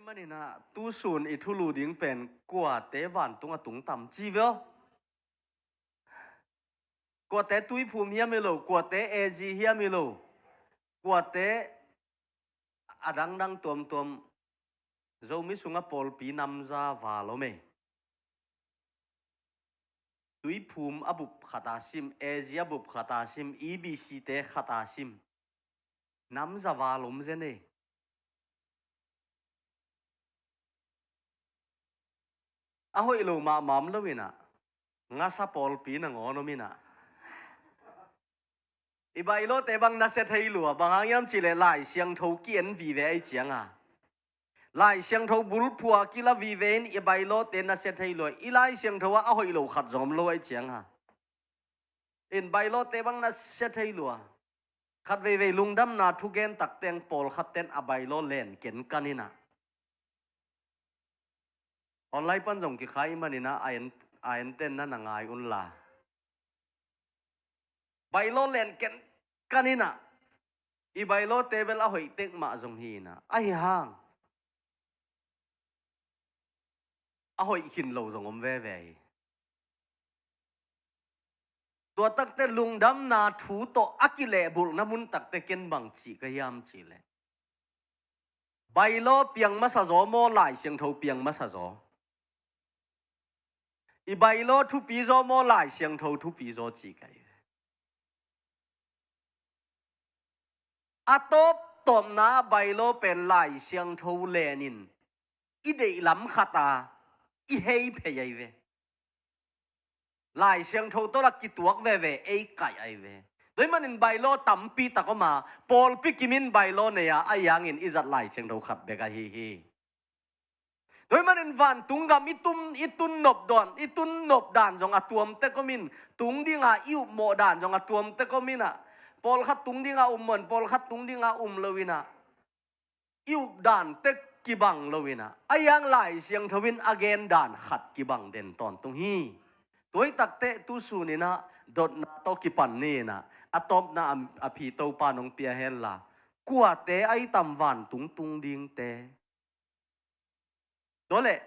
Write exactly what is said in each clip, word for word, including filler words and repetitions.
Maninah tusun i thulu ding pen kuate vantung a tung tam ci veo. Kuate tuiphum hiam hi lo, kuate A Z hiam hi lo, kuate a dangdang tuamtuam Zomi sungah pawlpi namza val om ei. Tuiphum a bup khat a sim, A Z a bup khat a sim, E B C te khat a sim. Namza val om zen ei. A hoih lo mahmah om lo inah, ngasa pawlpi nangawn om inah. I bailawte bang nasia thei lua, bang hang hiam cihleh Lai Siangtho ki-en vive ahi cianga, Lai Siangtho bulphua kila vive in i bailawte nasia thei lua. I Lai Siangtho ah a hoih lo khat zong om lo ahi cianga, in bailawte bang nasia thei lua. Khat veivei lungdamna thugen takteng pawlkhat ten a bailaw len kenkan inah, online pan zong kikhai maninah a en, a enten na na ngai unla. Bailaw len kenkan inah, i bailawte bel a hoih tek mah zong hi inah, ahi hang a hoih khin lo zong om veve hi. Tua takte lungdamna thu tawh a kilehbulhna mun takte ken bang cih ka hiam cihleh, bailaw piang masa zaw maw, Lai Siangtho piang masa zaw? I bailaw thupi zaw maw, Lai Siangtho thupi zaw cih ka hi. A tawptawpna a bailaw pen Lai Siangtho lenin i deih lam khata i hei phei ahi ve. Lai Siangtho tawh la kituak veve ei kaih ahi ve. Tua hi manin bailaw tampi tak om a, pawlpi kimin bailaw nei a, ahi hangin i zat Lai Siangtho khat bek ahi hi. Tua hi manin vantung gam i tun, i tun nop dan, i tun nop dan zong a tuam tek om in, tung dinga i upmawh dan zong a tuam tek om inah, pawlkhat tung dinga um maw, pawlkhat tung dinga um lo inah, i up dan tek kibang lo inah, ahi hang Lai Siangtho in a gen dan khat kibang den tawntung hi. Tua hi takte tusun inah dotna tawh kipan ni inah, a tawpna a, a phi Topa nong pia henla, kuate ahi tam vantung tung dingte? Tua leh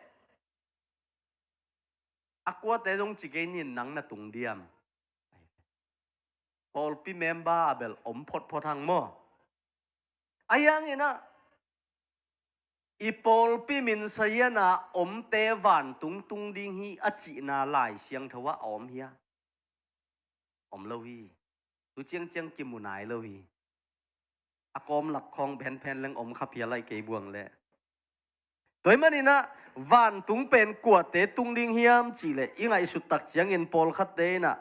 a kuate zong ci kei nin, nang na tung diam? Pawlpi member a bel om photphot hang maw? Ahi hang inah i pawlpi min sahiana omte vantung tung ding hi a cihna Lai Siangtho ah a om hia? Om lo hi. Tu ciangciang kimu nai lo hi. A kawm lak khawng phenphen leng om kha phial lai kei buang leh. Tua hi maninah vantung pen kuate tung ding hiam cihleh, i ngaihsut tak ciangin pawlkhatte inah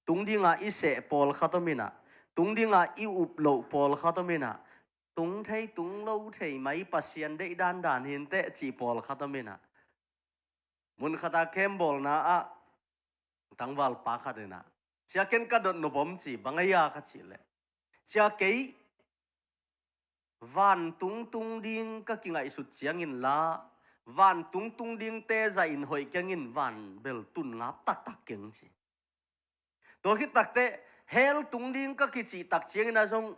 tung dinga i seh pawlkhat om inah, tung dinga i up loh pawlkhat om inah, tung thei tung lo thei mai, Pasian deih dandan hinteh cih pawlkhat om inah. Mun khata camp bawlna ah tangvalpa khat inah, sia, ken ka dot nop om ci, bang a hia ka cih leh, sia, kei vantung tung ding ka kingaihsut ciangin la, vantung tung dingte zahin hoih keng in, van bel tun ngap taktak keng ci. Tua khit takteh hell tung ding ka kicih tak ciangin a zong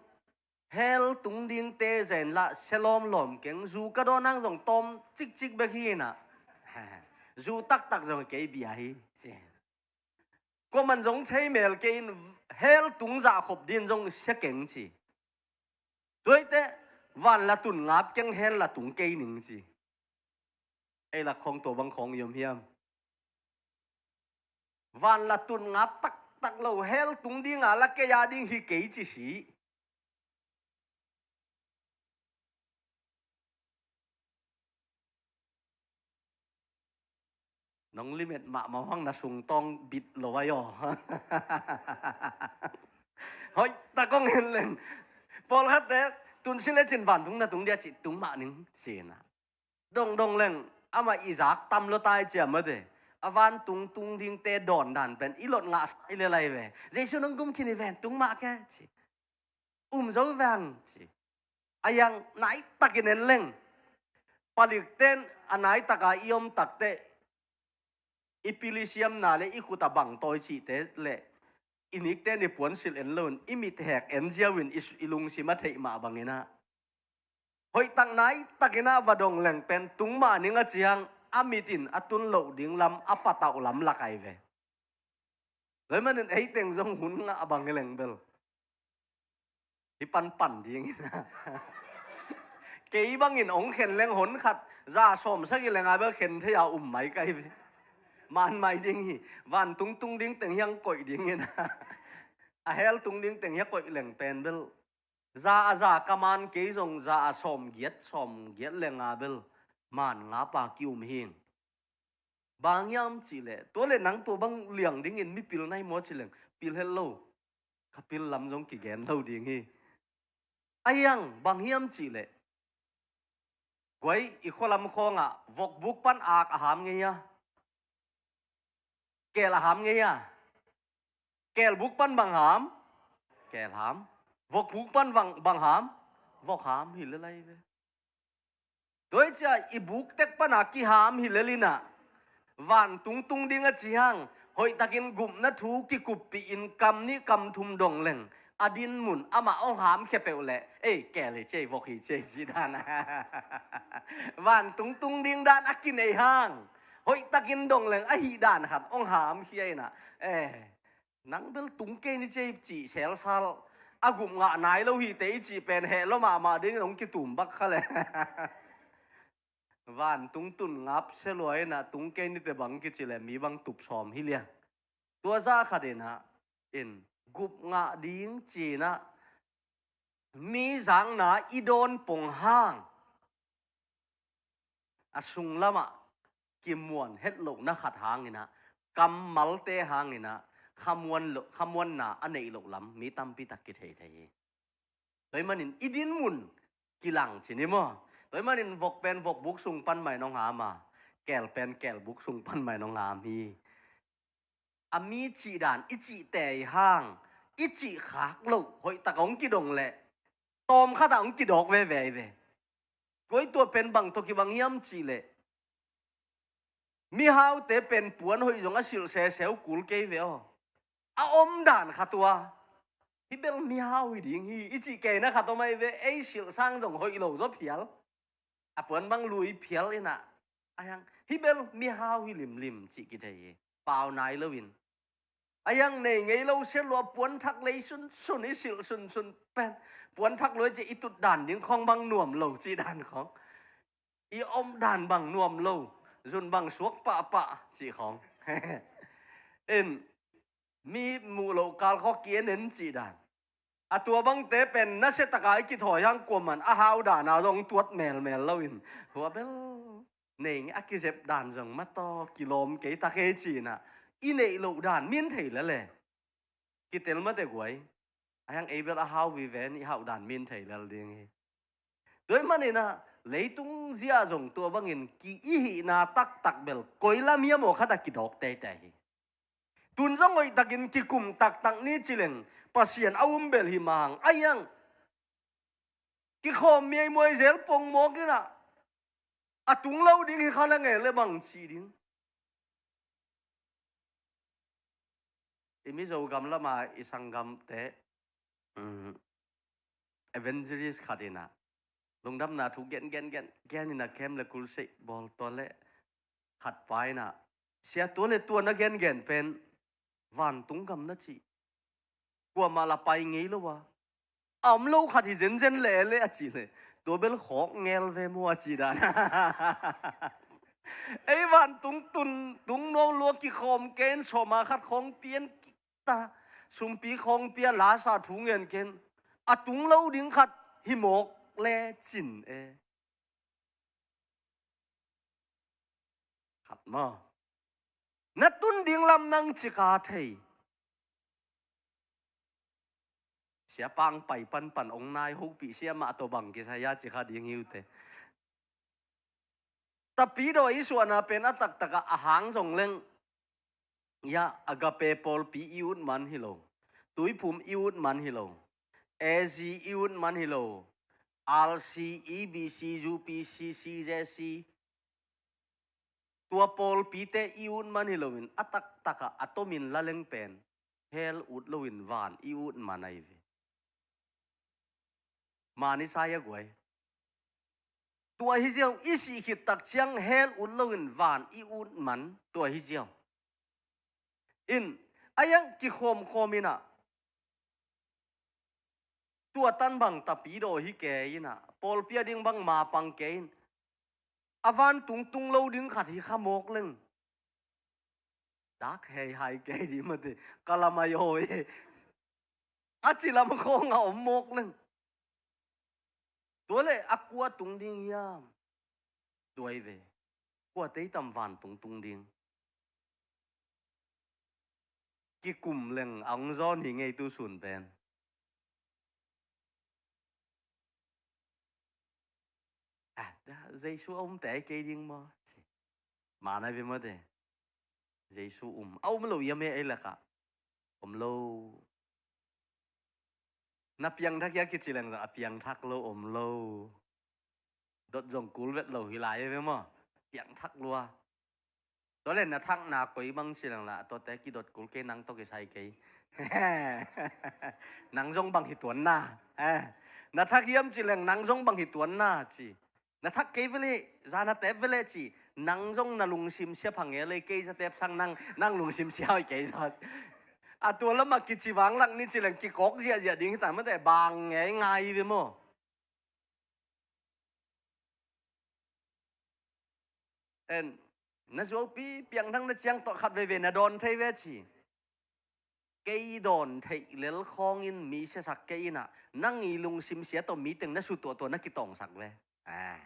hell tung dingte zen lah sia lawmlawm keng, zu ka dawn hang zong tawm cikcik bek hi inah, zu taktak zong kei bia hi. Kuaman zong thei mel kei in, hell tung zahkhop din zong sia keng ci. Tuaite van la tun ngap keng, hell la tung kei ning ci. Ei lak khawng tua bang khawng i om hiam? Van la tun ngap taktak lo, hell tung dinga la kei a ding hi kei ci si. Nong limit mahmah hang na sungtawng bit lo ai aw. Hoih tak kong hen leng, pawlkhatte tun si lecin vantung na tung dia ci, tung mah ning ci inah. Dongdong leng amah i zak tam lo tai cia mate. A vantung tung dingte dawndan pen i lot ngah sai le lai ve. Jesu nong gum khin hi ven, tung mah ke ci. Um zo vang ci. A yang nai takin en leng, palikten a nai taka i om takteh, i pilisiamna le i khuta bangtawi cihte le i nikten i puansilh en loin i mithek en ziauin i, i lungsim a theih mah banginah Hoihtak naitakin ah va dong leng pen tung mah ning a ci hang, a mit in a tun loh ding lam, a patauh lam lak ahi ve. Tua ahih manin ei teng zong hun ngah bang hi leng bel, hih panpan ding hi na. Kei bangin hong khen leng hon khat za sawm sagih leng a bel khen thei a um mai ka hi ve. Man mai ding hi. Vantung tung ding teng hiang koih ding hi na. A hell tung ding teng hiang koih leng pen bel, za a za ka man kei zong za a sawm giat, sawm giat leng a bel man ngap a ki-um hi. Bang hiam cih leh, tua leh nang tua bang liang dingin mipil na hi maw ci leng, pil het lo. Ka pil lam zong kigen lo ding hi. A hiang, bang hiam cih leh, guai, i khua lam khawngah vokbuk pan ak a ham ngei a, keel a ham ngei a? Keelbuk pan bang ham? Keel ham. Vokbuk pan bang, bang ham? Vok ham hi lel ahi ve. Tua hi ciang i buk tek pan a kiham hi lel in ah, vantung tung ding a ci hang, hoihtakin gupna thu kikuppih in kam nih kam thum dong leng, a dinmun amah hong hamkhia peuh leh, ei, keel hi ci ei, vok hi ci ei, ci dan. Vantung tung ding dan a kinei hang, hoihtakin dong leng ahih dan khat hong hamkhia in ah, eh, nang bel tung kei ni ci ei cih selsal, a gup ngah nai lo hi teh i cih pen heh lua mahmah dingin hong kitum bak kha leh. Vantung tun ngap se lua in ah, tung kei ni teh bang kici leh mi bang tup sawm hi liang. Tua zah khat in ah, in, gup ngah ding ci in ah, mi zakna i dawn pong hang, a sung lamah kimuan het lohna khat hang in ah, kammalte hang in ah, khamuan lo, khamuanna a neih loh lam mi tampi tak kithei thei hi. Tua ahih manin i dinmun kilang ci ni maw. Tua ahih manin vok pen vokbuk sung pan mah in hong ham a, keel pen keelbuk sung pan mah in hong ham hi. A mi cih dan i cih tei hang, i cih khak loh, hoihtak hong kidong leh, tawm khat ah hong kidawk veve ahi ve. Guai, tua pen bang tawh kibang hiam cih leh, mihaute pen puan hoih zong a silh sese uh kul kei ve aw. A om dan khat uh a, hih bel mihau hi ding hi i cih keina khat om ahi ve, ei silh sang zong hoih lo zaw phial. A puan bang lui phial in ah, a hiang, hih bel mihau hi limlim cih kithei hi. Pau nai loin. A hiang, nei ngei lo se lua, puan thak lei sunsun, i silh sunsun pen, puan thak lua ciang i tut dan ding khawng bang nuam lo cih dan khawng, i om dan bang nuam lo, zun bang suak pahpah cih khawng. In, mi muh loh kal khawng ki-en en cih dan. A tua bangte pen nasia taka i kithawi hang, kuaman a hau dan a zong tuat melmel loin, hua bel nei ngei, a kizep dan zong mataw kilawm kei ta kei ci in ah, i neih loh dan min thei lel e. Kitel mate guai. A hiang, ei bel a hau vive in, i hauh dan min thei lel ding hi. Tua ahih manin ah, leitung zia zong tua bangin ki, i hihna taktak bel koi lam hiam aw khat ah kidawk teitei hi. Tun zong hoihtakin kikum taktak ni ci leng, Pasian a um bel hi mah hang, a hiang, kikhawm miaimuai zel pongmawk in ah, a tung lo ding hi kha leng e leh bang ci ding. I Mizo gam lamah i sanggamte, um, evangelist khat in ah, lungdamna thu gen gen gen gen in ah, camp leh crusade bawl, tua leh khat pa in ah, sia, tua leh tua na gen gen pen vantung gam na cih, kuamah lah pai ngei lo a, a om lo khat hi zenzen leh leh a cih leh, tua bel khawk ngel ve maw a ci dan. Ei vantung tun, tung nuam lua, kikhawm kei in, sawma khat khawng pia in, kik ta, sumpi khawng pia, lasa thu ngen kei in, a tung lo ding khat hi mawk le cin e. Khat maw? Na tun ding lam nang cika thei. Sia pang pai panpan ong nai, hopih sia mah tawh bang kisai a ci kha ding hi uh teh. Tapidaw i suahna pen a taktak ah a hang zong leng, ia, Agape pawlpi i ut man hi lo, Tuiphum i ut man hi lo, A Z i ut man hi lo, R C, E B C, U P C, C J C, tua pawlpite i ut man hi loin, a taktak ah a tomin la leng pen hell ut loin van i ut man ahi ve. Mani sai a guai. Tua hi ziau, i sih khit tak ciang hell ut loin van i ut man tua hi ziau. In, a iang kikhawmkhawm in ah, tua tan bang tapidaw hi kei in ah, pawlpi a ding bang mapang kei in, a vantung tung lo ding khat hi kha mawk leng, dak hei hai kei ding mate, ka lamai aw e, a ci lam khawng a om mawk leng. Tua leh a kua tung ding hiam? Tua hi ve. Kua tei tam vantung tung ding? Kikum leng a hong zawn hi ngei tu sun pen. Ah, Jesu a umte a hi kei ding maw? Ci. Manai ve mate. Jesu um. A um lo hiam e ei lakah? Om lo. Na piangthak hia kici leng zong a piangthak lo, om lo. Dot zong kul vet lo hi lai e ve maw? Piangthak lua. Tua leh na thakna koi bang ci leng lah, tuate kidot kul kei, nang tawh kisai kei. Nang zong bang hi tuan na. Eh. Na thak hiam ci leng, nang zong bang hi tuan na ci. Na thak kei veleh, za na tep veleh ci. Nang zong na lungsim sia pha ngel e, kei za tep sang nang, nang lungsim sia hoih kei za. A tua lamah kici vanglak ni ci leng kikawk ziahziah ding hi ta mate, bang ngei ngai ve maw? En, na zuaupi piangthak na ciang tawh khat veivei na dawn thei ve ci. Kei dawn theih lel khawngin mi siasak kei in ah, nang i lungsim sia tawh mi teng na su tuahtuah na kitawngsak ve. Ah.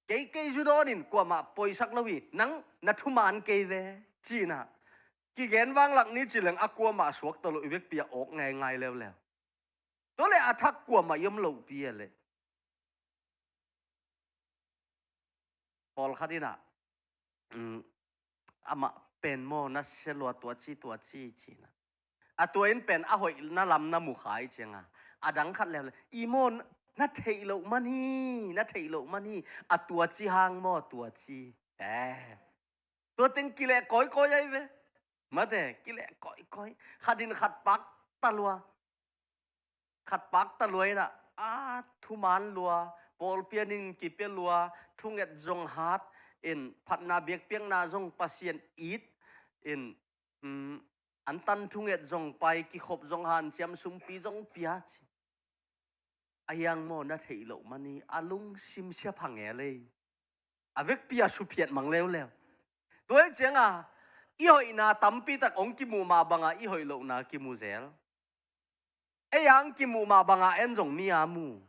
Kei, kei zu dawn in kuamah poisak lo hi, nang na thuman kei ve. Ci in ah, kigen vanglak ni ci leng a kuamah suakta lo, i vekpi a awk ngeingai leuleu. Tua leh a thak kuamah i om lohpi a leh. Pawlkhat in ah, um, amah pen maw, na sia lua tua ci, tua ci, ci in ah. A tua in pen a hoihna lam na mu kha i ciang a. A dang khat leuleu. I maw, na theih loh man hi, na theih loh man hi. A tua ci hang maw, tua ci. Eh. Tua teng kileh kawikawi ahi ve. Mate, kileh kawikawi. Khat in khat pakta lua. Khat pakta lua in ah, a thuman lua, pawlpi a ding kipia lua, thunget zong hat, in phatna biakpiakna zong Pasian it, in, um, antan thunget zong pai, kikhop zong hanciam, sumpi zong pia ci. A hiang maw, na theih loh man hi, a lungsim sia pha ngel e. A vekpi a suphiat mang leuleu. Tua hi ciang a, i hoihna tampi tak hong kimuh mah bang a, i hoih lohna kimu zel. Ei a hong kimuh mah bang a en zong mi a mu.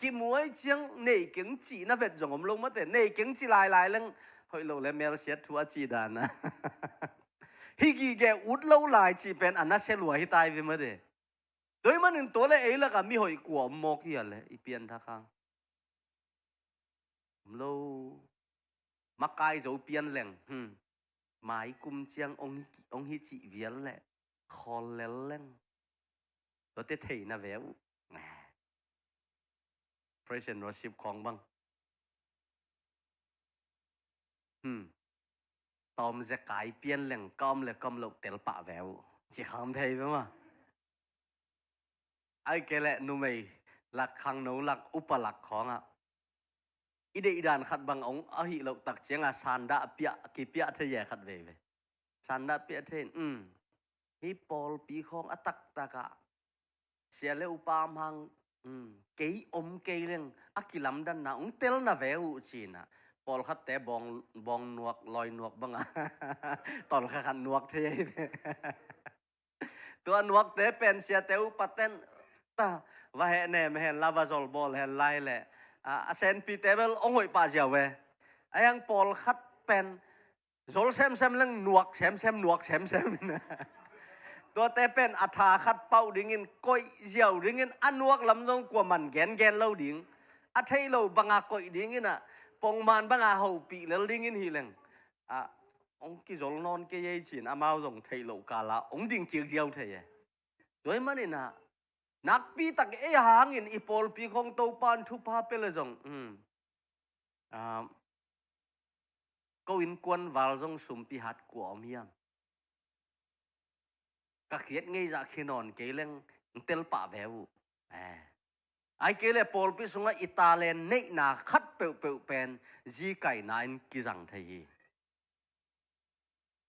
Kimuh ahi ciang nei keng cih na vet zong om lo mate. Nei keng ci lailai leng hoih lo le, melsiat thu a cih dan a. Hi gige ut lo lai cih pen a nasia lua hi ta hi ve mate. Tua ahih manin tua leh ei lakah mi hoih kua om mawk hi a leh, i pianthak hang. Om lo. Makai zo pian leng, hmm, mai kum ciang hong hi, hong hi cih vial leh khawl lel leng. Tuate thei na ve uh. Praise and worship khawng bang. Hmm. Tawm zekai pian leng ka om le ka om loh tel pah ve uh. Ci kham thei ve maw. Ahih kei leh numei lak, khangno lak, upa lak khawng ah, i deihdan khat bang hong ahih loh tak ciang a sandah piah, kipiah thei e khat veivei. Sandah piah thei in, um, hih pawlpi khawng a taktak ah sia le upa om hang, um, kei om kei leng a kilamdanna hong tel na ve uh ci in ah, pawlkhatte bawng, bawng nuak, lawi nuak bang a tawlkha khat nuak thei ahi ve. Tua nuakte pen siate upaten ta va hehnem hen la, va zolbawl hen lai leh, a, a senpihte bel hong hoih pah ziau ve. A hiang pawlkhat pen zol semsem leng nuak semsem, nuak semsem. Tuate pen a tha khat pauh dingin, koih ziau dingin, a nuak lam zong kua man gengen lo ding. A theih loh bang a koih dingin ah, pongman bang a hopih lel dingin hi leng, a, hong kizol nawn kei ei ci in amau zong theih loh kal ah hong ding kik ziau thei e. Tua ahih manin ah, nakpi tak ei hangin i pawlpi khawng Topa'n thupha pia leh zong, um, ah, ko innkuan val zong sumpi hat kua om hiam? Ka khiat ngei zah khia nawn kei leng hong tel pah ve uh. Eh. Ahih kei leh pawlpi sungah i talent neihna khat peuhpeuh pen zikaina in kizang thei hi.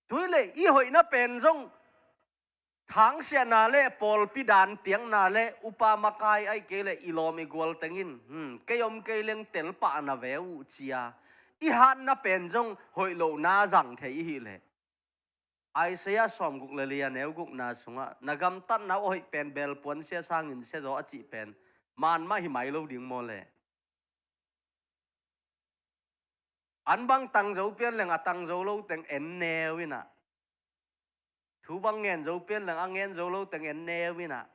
Tua hi leh i hoihna pen zong thangsiahna le pawlpi dan piakna le upa makai, ahih kei leh i lawm i gual teng in, hmm, kei om kei leng telpah na ve uh ci-a i hatna pen zong hoih lohna zang thei i hih leh, Isaiah sawmguk le li a neu gukna sungah, na gamtatna uh a hoih pen belpuan sia sangin siazaw a cih pen man mah hi mai lo ding maw leh? An bang tangzo pian leng a tangzo lo teng en neu in ah, thu bang ngen zo pian leng a ngen zo lo teng en neu in ah,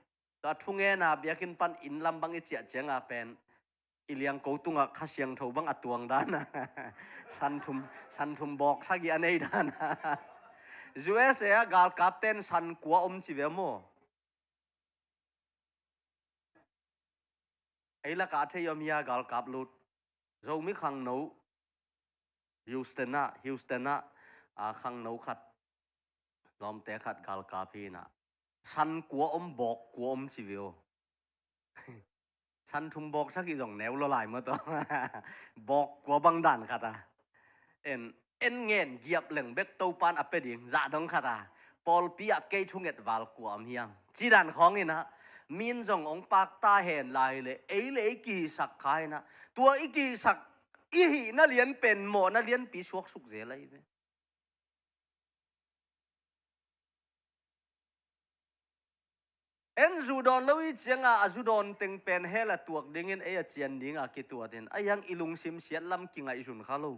tua thungena biakinn pan inn lam bang i ciah cianga pen i liangko tungah Kha Siangtho bang a tuang dan a, san thum, san thum bawk sagih a nei dan a. U S A ah galkapte'n san kua om ci ve maw? Ei lakah a thei om hia galkap lut? Zomi khangno, Houston ah, Houston ah, a, khangno khat, lawmte khat galkap hi in ah, san kua om, bawk kua om ci ve aw. San thum bawk sagih zong neu lua lai maw tawh. Bawk kua bang dan khat a. En, en ngen giap leng bek Topa'n a pia ding zah dong khat a. Pawlpi ah kei thunget val kua om hiam ci dan khawng in ah, mi'n zong hong pakta hen lai leh ei le ei kihisak kha in ah, tua i kihisak i hihna lian pen mawhna lianpi suaksuk zel ahi ve. En zu dawn lo i cianga a zu dawn teng pen hell a tuak dingin ei a cian dinga kituat in, a hiang i lungsim siat lam kingaihsun kha lo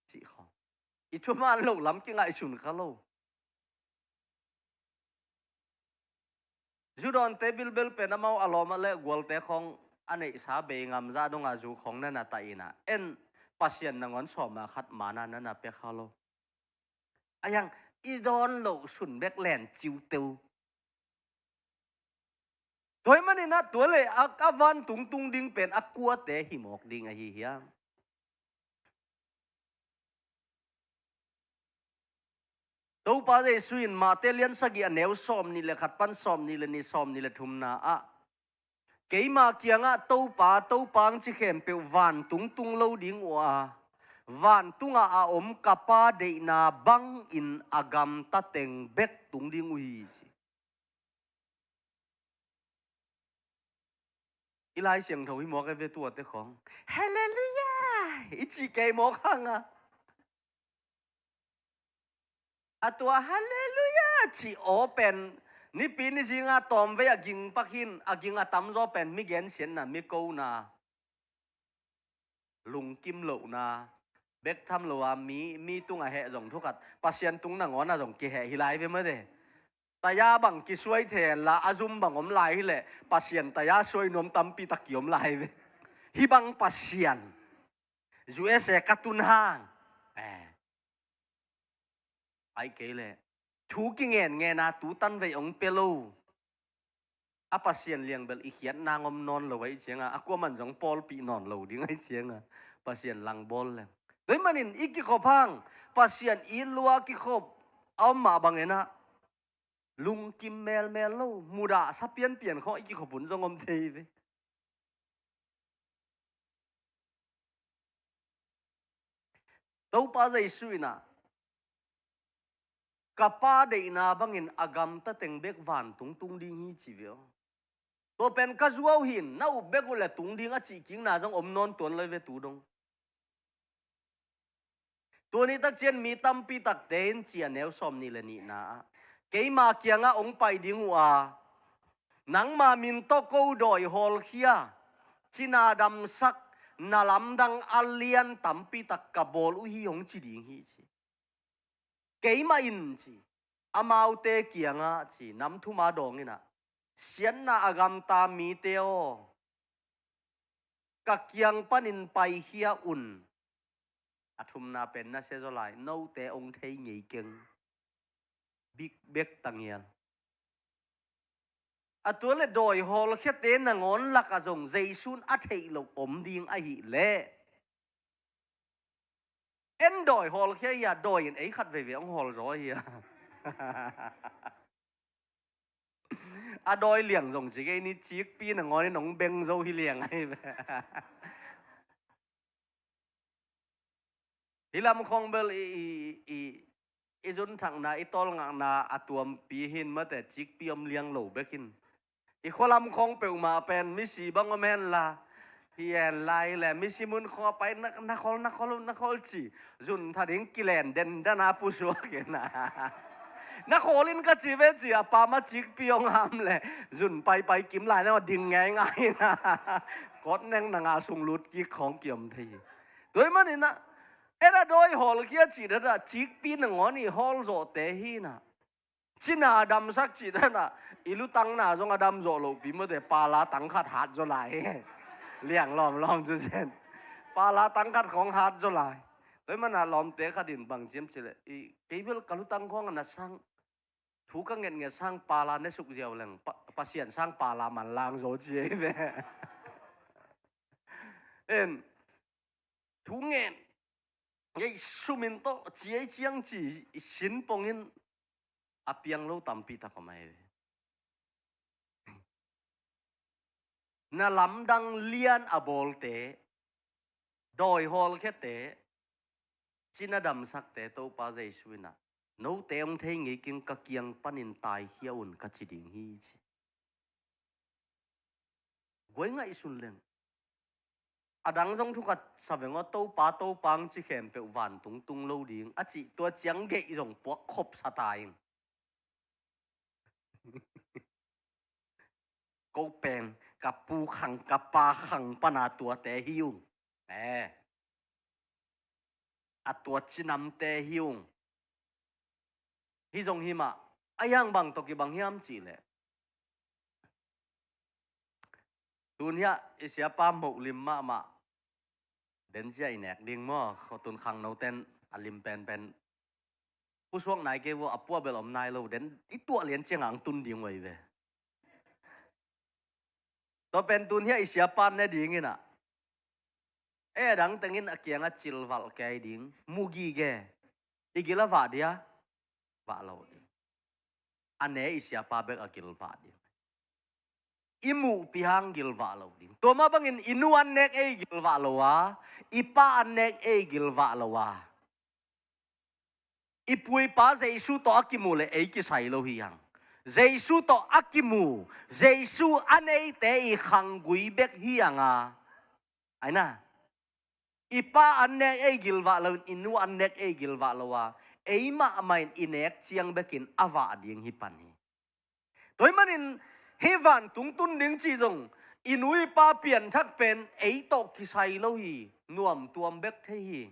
cih khawng, i thuman loh lam kingaihsun kha lo. Zu dawnte bilbel pen amau a lawm ah le gualte khawng a neihsa bei ngam zah donga zu khawng na na tah in ah, en Pasian nangawn sawma khat mana na na pia kha lo. A hiang i dawn loh sun bek len ciuteu. Tua ahih manin ah tua le a, a vantung tung ding pen a kuate hi mawk ding ahi hiam? Topa Jesu in Mate lian sagih a neu sawmnih le khat pan sawmnih le nih, sawmnih le thumna ah, keima kiangah Topa, Topa hong ci khempeuh vantung tung lo ding uh a, vantungah a om ka Pa deihna bangin a gamta teng bek tung ding uh hi ci. I Lai Siangtho hi mawk e ve tuate khawng. Halleluiah! I cih kei mawk hang a. A tua halleluiah cih aw pen nipi ni zinga tawmvei a ging pak hin, a ging a tamzaw pen mi gensiatna, mi kona, lungkim lohna, bek tham lo a mi, mi tungah heh zong thukhat, Pasian tung nangawn ah zong kiheh hi lai ve mate. Taya bang kisuai thei hen la, a zum bang om lai hileh Pasian taya suai nuam tampi tak kiom lai ve. Hih bang Pasian U S A ka tun hang, eh, ahih kei leh thu kingen ngen a, tu tanvei hong pia lo a Pasian liangbel i khiat nang om nawn lo ahih cianga, a kuaman zong pawlpih nawn lo ding ahih cianga, Pasian langbawl leng. Tua ahih manin i kikhop hang Pasian it lua kikhop a om mah bangin ah lungkim melmel lo, mudahsa pianpian khawng i kikhop hun zong om thei ve. Topa Jesu in ah, ka Pa deihna bangin a gamta teng bek vantung tung ding hi ci ve aw. Tua pen ka zuau hi in, na up bek uh le tung ding a cih kikna zong om nawn tuan lo ve tu dong. Tuni tak ciang mi tampi takte in ci a neu sawmnih le nihna ah, keima kiangah hong pai ding uh a, nangma min tawh ko dawi hawlkhia, cina damsak, na lamdang a lian tampi tak ka bawl uh hi hong ci ding hi ci. Keimah in ci, amaute kiangah ci, nam thuma dawng in ah, siatna a gamta mite aw, ka kiang panin paikhia un. A thumna pen na sia zaw lai, note hong thei ngei keng. Bik bek tangial. A tua le dawi hawlkhiate nangawn lakah zong Jesu'n a theih loh om ding ahih leh, en dawi hawlkhia hi a, dawi in ei khat veivei hong hawl zaw hi a. A dawi liang zong ci kei ni, cikpi nangawn in hong beng zo hi liang ahi ve. Hih lam khawng bel i, i, i, i zunthakna, i tawlngakna a tuampi hi in mate, cikpi om liang lo bek hi in. I khualam khawng peuhmah pen misi bang om henla, hi henla hi leh misi mun khawng a pai na, na khawl, na khawl, na khawl ci, zuntha ding kilen dendana pusuak in a. Na khawl in ka ci ve ci a, pa ma cikpi hong ham leh zun paipai kim lai na ding ngeingai in a. Kawtneng na nga sunglut kik khawng kiom thei hi. Tua ahih manin a, en a dawi hawlkhia cih dan a, cikpi nangawn i hawlzawhte hi in a. Cina damsak cih dan a, i lutangna zong a dam zawh lohpi mate, pala tang khat hat zaw lai. Liang lawmlawm cu zen. Pala tang khat khawng hat zaw lai. Tua ahih manin a lawmte khat in bang ci hiam cih leh, i, kei bel ka lutang khawng a na sang, thu ka ngetnget sang pala ne suk ziau leng, Pa-, Pasian sang pala manlang zaw ci ei ve. En, thu ngen, ngei sumin tawh ci ei ciang ci i sin pongin a piang lo tampi tak om ahi ve. Na lamdang lian a bawlte, dawi hawlkhiate, cina damsakte Topa Jesu in a, note hong thei ngei keng, ka kiang panin taikhia un ka ci ding hi ci. Guai ngaihsun leng. A dang zong thu khat sa veng aw, Topa, Topa hong ci khempeuh vantung tung lo ding a cih tua ciang geih zong puak khop sa ta ing. Ko pen ka pu khang ka pa khang pana tuate hi ung. Eh. A tua cinamte hi ung. Hi zong hi mah, a hiang bang tawh kibang hiam cih leh, tun hiah i siapa moh lim mahmah. Den cia i nek ding maw, kho tun khangnoten a lim penpen. Pusuak nai kei vua, a pua bel om nai lo, den i tuah lian ciang ang tun ding uai ve. Tua pen tun hiah i siapa ne ding in a. E dang tengin a kiangah cilvalh kei ding, mu gige. I gil a vah dia, vah lo ding. A ne i siapa bek a gilvah ding. I muhpi hang gilvah lo ding. Tua mah bangin i nu an nek ei gilvah lo a, i pa an nek ei gilvah lo a. I pu i pa Jesu tawh a kimu le ei kisai lo hi hang. Jesu tawh a kimu, Jesu a neite i khanggui bek hi hang a. Aina. I pa an nek ei gilvah lo in, i nu an nek ei gilvah lo a. Ei mahmah in i nek ciang bekin a vah ding hi pan hi. Tua ahih manin hih vantung tun ding cih zong i nu i pa pianthak pen ei tawh kisai lo hi, nuamtuam bek thei hi.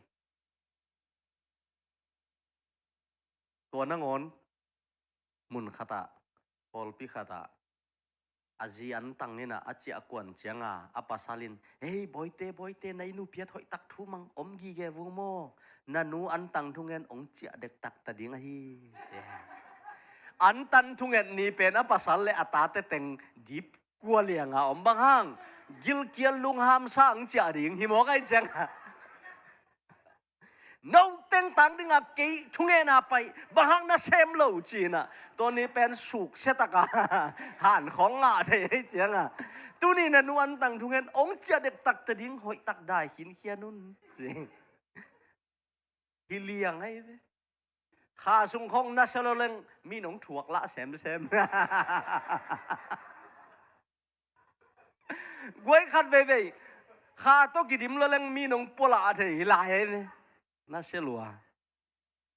Tua nangawn mun khatah, pawlpi khatah, a zi an tang in a, a ciah kuan cianga a pasal in, "Hei, Bawite, Bawite, na i nupi at hoihtak thu mang om gige vung maw? Na nu an tang thungen ong ciah dektak ta ding ahi," ci. An tan thunget ni pen a pasal le a tate teng dip kua lianga om bang hang, gilkial lungham sa ang ciah ding hi mawk ai cianga. No teng tang dinga kei thungena pai, bang hang na sem lo cina. Tuni pen suk setaka han khong ngah thei ei cianga. Tuni na nu an tang thungen ong ciah dektak ta ding, hoihtak dai khinkhian un. Hi liang ai ve. Kha sung khong na sia lo leng mi nong thuak lah semsem. Guai khat veivei kha tawh kidim lo leng mi nong pua lah a thei hi lai ai ve. Na sia lua.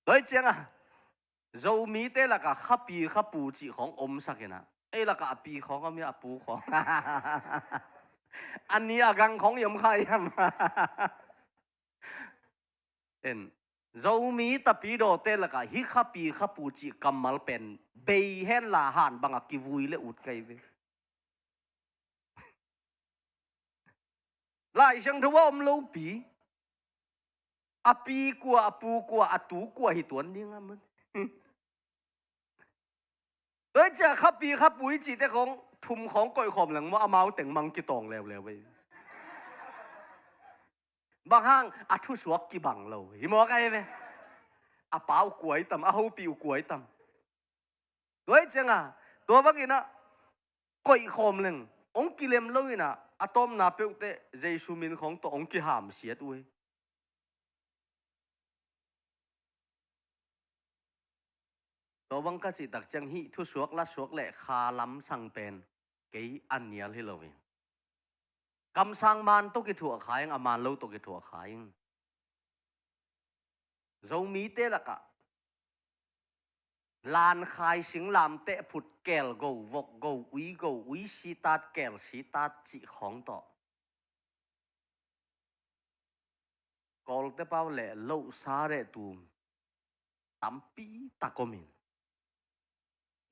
Tua cianga Zomite laka khapi khapu cih khong omsak ina. Ei laka a pi khong om ia, a pu khong. A ni a gang khong i om kha iam. En, Zomi tapidawte laka hih khapi khapu cih kammal pen bei henla han banga kivui le ut kai ve. Lai Siangtho a om lopi. A pi kua, a pu kua, a tu kua hi tuan ding a man. Tua i cia khapi khapu i cihte khong thum khong koih khawm leng maw, amau teng mang kitawng leuleu ei. Bang hang a thusuak kibang lo hi mawk ai ve. A pa uh kuai tam, a hopi uh kuai tam. Tua i cianga, tua bangina koihkhawm leng hong kilem lo inah, a tawpna peuhteh Jesu min khawng tawh hong kihamsiat uh hi. Tua bang ka cih tak ciang hih thusuak lasuak le kha lamsang pen kei a nial hi lo hi. Kamsang man tawh kithuah kha ing, a man lo tawh kithuah kha ing. Zomite lakah lankhai, singlamteh phut, keel go, vok go, ui go, ui sitat, keel sitat cih khawng tawh Kawlte pau le lohsa rehtum tampi tak om in,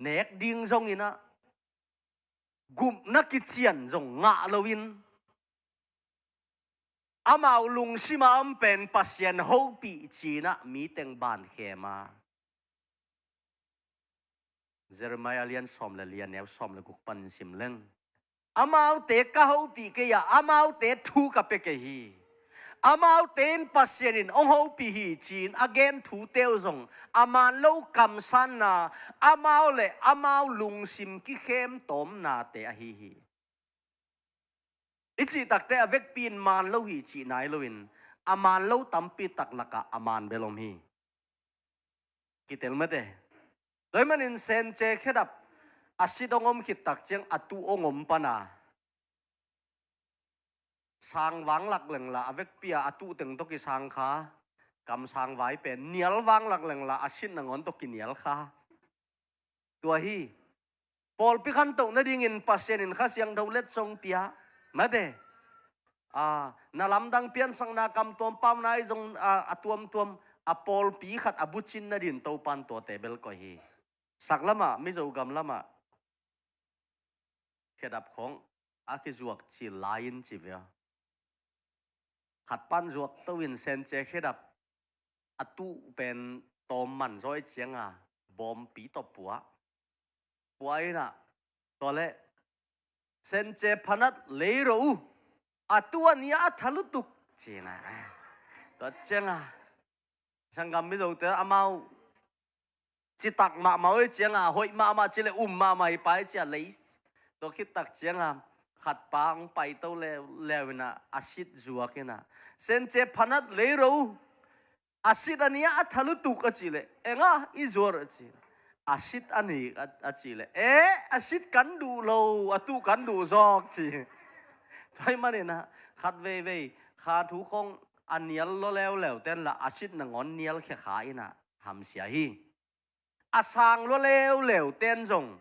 nek ding zong inah, gupna kician zong ngah loin, amau lungsim a om pen Pasian hopih ci-inah mi teng ban khem a. Jeremiah lian sawm le li, a neu sawm le guk panin sim leng, amaute ka hopih kei a, amaute thu ka pia kei hi. Amaute in Pasian in hong hopih hi ci-in a gen thute uh zong a man lo kamsanna, amau le amau lungsim kikhem tawmnate ahi hi. I cih takteh a vekpi in man lo hi cih nai loin, a man lo tampi tak lakah a man bel om hi. Kitel mate. Tua ahih manin Senche khedap a sit hong om khit tak ciang a tuh hong om pan a, sang vanglak lengla a vekpi a a tuh teng tawh kisang kha, kamsang vai pen nial vanglak lengla a sit nangawn tawh kinial kha. Tua hi. Pawlpi khantoh nadingin Pasian in Kha Siangtho letsong pia. Mate. A, na lamdang piansakna, kamtuam pauna i zong, a, a tuamtuam a pawlpi khat a bucin nadin Topan tuate bel koih hi. Sak lamah, Mizo gam lamah khedap khawng a kizuak cil lai-in ci ve aw. Khat pan zuak to in Senche khedap a tuh pen tawm man zaw i cianga bawmpi tawh puah. Puah inah, tua leh, Senche phanat lei ro uh, a tuh a nih a tha lutuk, ci-inah. Tua cianga sanggam Mizote amau citak mahmah uh i cianga, hoih mahmah ci le um mahmah hi pai cia lei. Tua khit tak cianga khat pa hong paito le, leu inah a sit zuak inah, Senche phanat lei ro uh, a sit a nih a tha lutuk, a cih leh, eng a i zuar, a ci. A sit a nih, a, a cih leh, eh, a sit kan duh lo, a tuh kan duh zawk, ci. Tua ahih maninah khat veivei kha thu khawng a nial lua leuleu ten lah a sit nangawn nial khia kha inah hamsia hi. A sang lua leuleu ten zong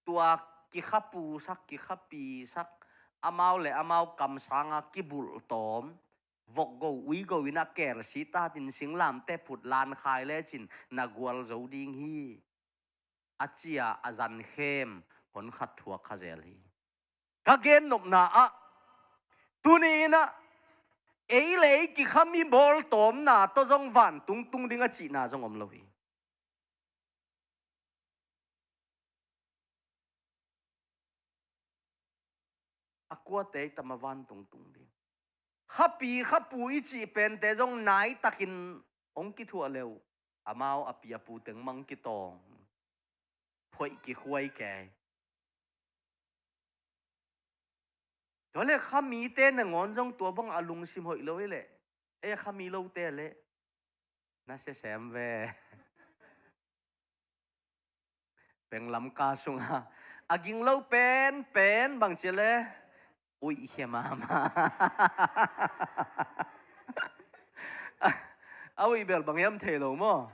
tua kikhapusak, kikhapisak, amau le amau kamsanga kibulh tawm, vok go ui go inah keel sitatin singlamteh phut, lankhai lecin na gualzo ding hi, a cia a zan khem hon khat thuak kha zel hi. Ka gennopna ah, tuni inah ei le ei kikhami bawltawmna tawh zong vantung tung ding a cihna zong om lo hi. A kuate i tam a vantung tung ding? Khapi khapu i cih pente zong naitakin hong kithuah le uh, amau a pi a pu teng mang kitawng, phoih kikhuai kei. Tua le khamite nangawn zong tua bang a lungsim hoih lo hi leh, ei a khami lote leh na siasem ve. Penglam ka sunga a ging lo pen, pen bang ci le, uih khia mahmah. A uih bel bang hiam thei lo maw?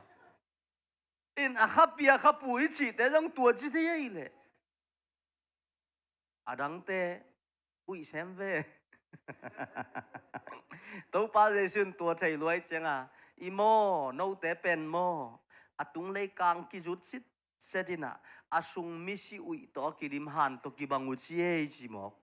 In a khapi a khapu i cihte zong tua ci thei ahi leh, a dangte uih sem ve. Topa Jesu in tua thei luai cianga, i maw, note pen maw, a tung leikang kizut sitset inah, a sung misi uih tawh a kidim han tawh kibang uh ci ei, ci mawk.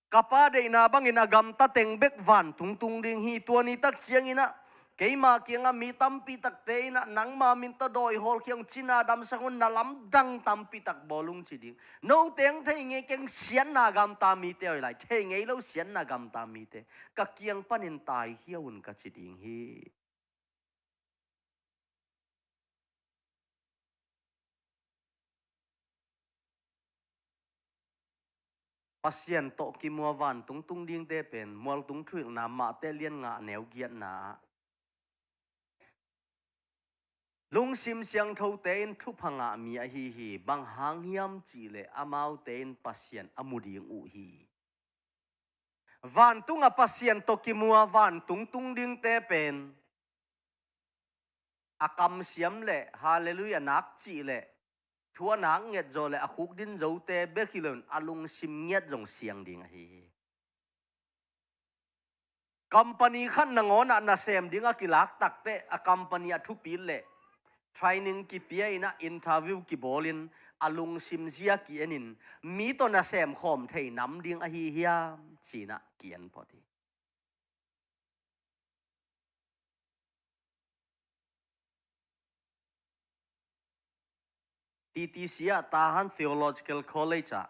Ka Pa deihna bangin a gamta teng bek vantung tung ding hi. Tua ni tak cianginah keima kiangah mi tampi takte inah nangma min tawh dawi hawlkhia ung, cina damsak un, na lamdang tampi tak bawl ung ci ding. Note ang thei ngei keng, siatna gamta mite awi lai, thei ngei lo siatna gamta mite, ka kiang panin taikhia un ka ci ding hi. Pasian tawh kimu a vantung tung dingte pen mualtung thuhilhna Mate lian nga neu giatna ah lungsim siangthote in thupha ngah mi ahi hi. Bang hang hiam cihleh amaute in Pasian a mu ding uh hi. Vantung a Pasian tawh kimu a vantung tung dingte pen a kamsiam le halleluiah nak cih le thu a nak ngiat zaw le a khukdin zote bek hi loin a lungsim ngiat zong siang ding ahi hi. Company khat nangawn ah nasem ding a kilak takteh a company a thupit le training kipia in ah interview kibawl in a lungsim zia ki-en in mi tawh nasem khawm thei nam ding ahi hiam ci-in ah ki-en phot hi. T T C ah Tahan Theological College ah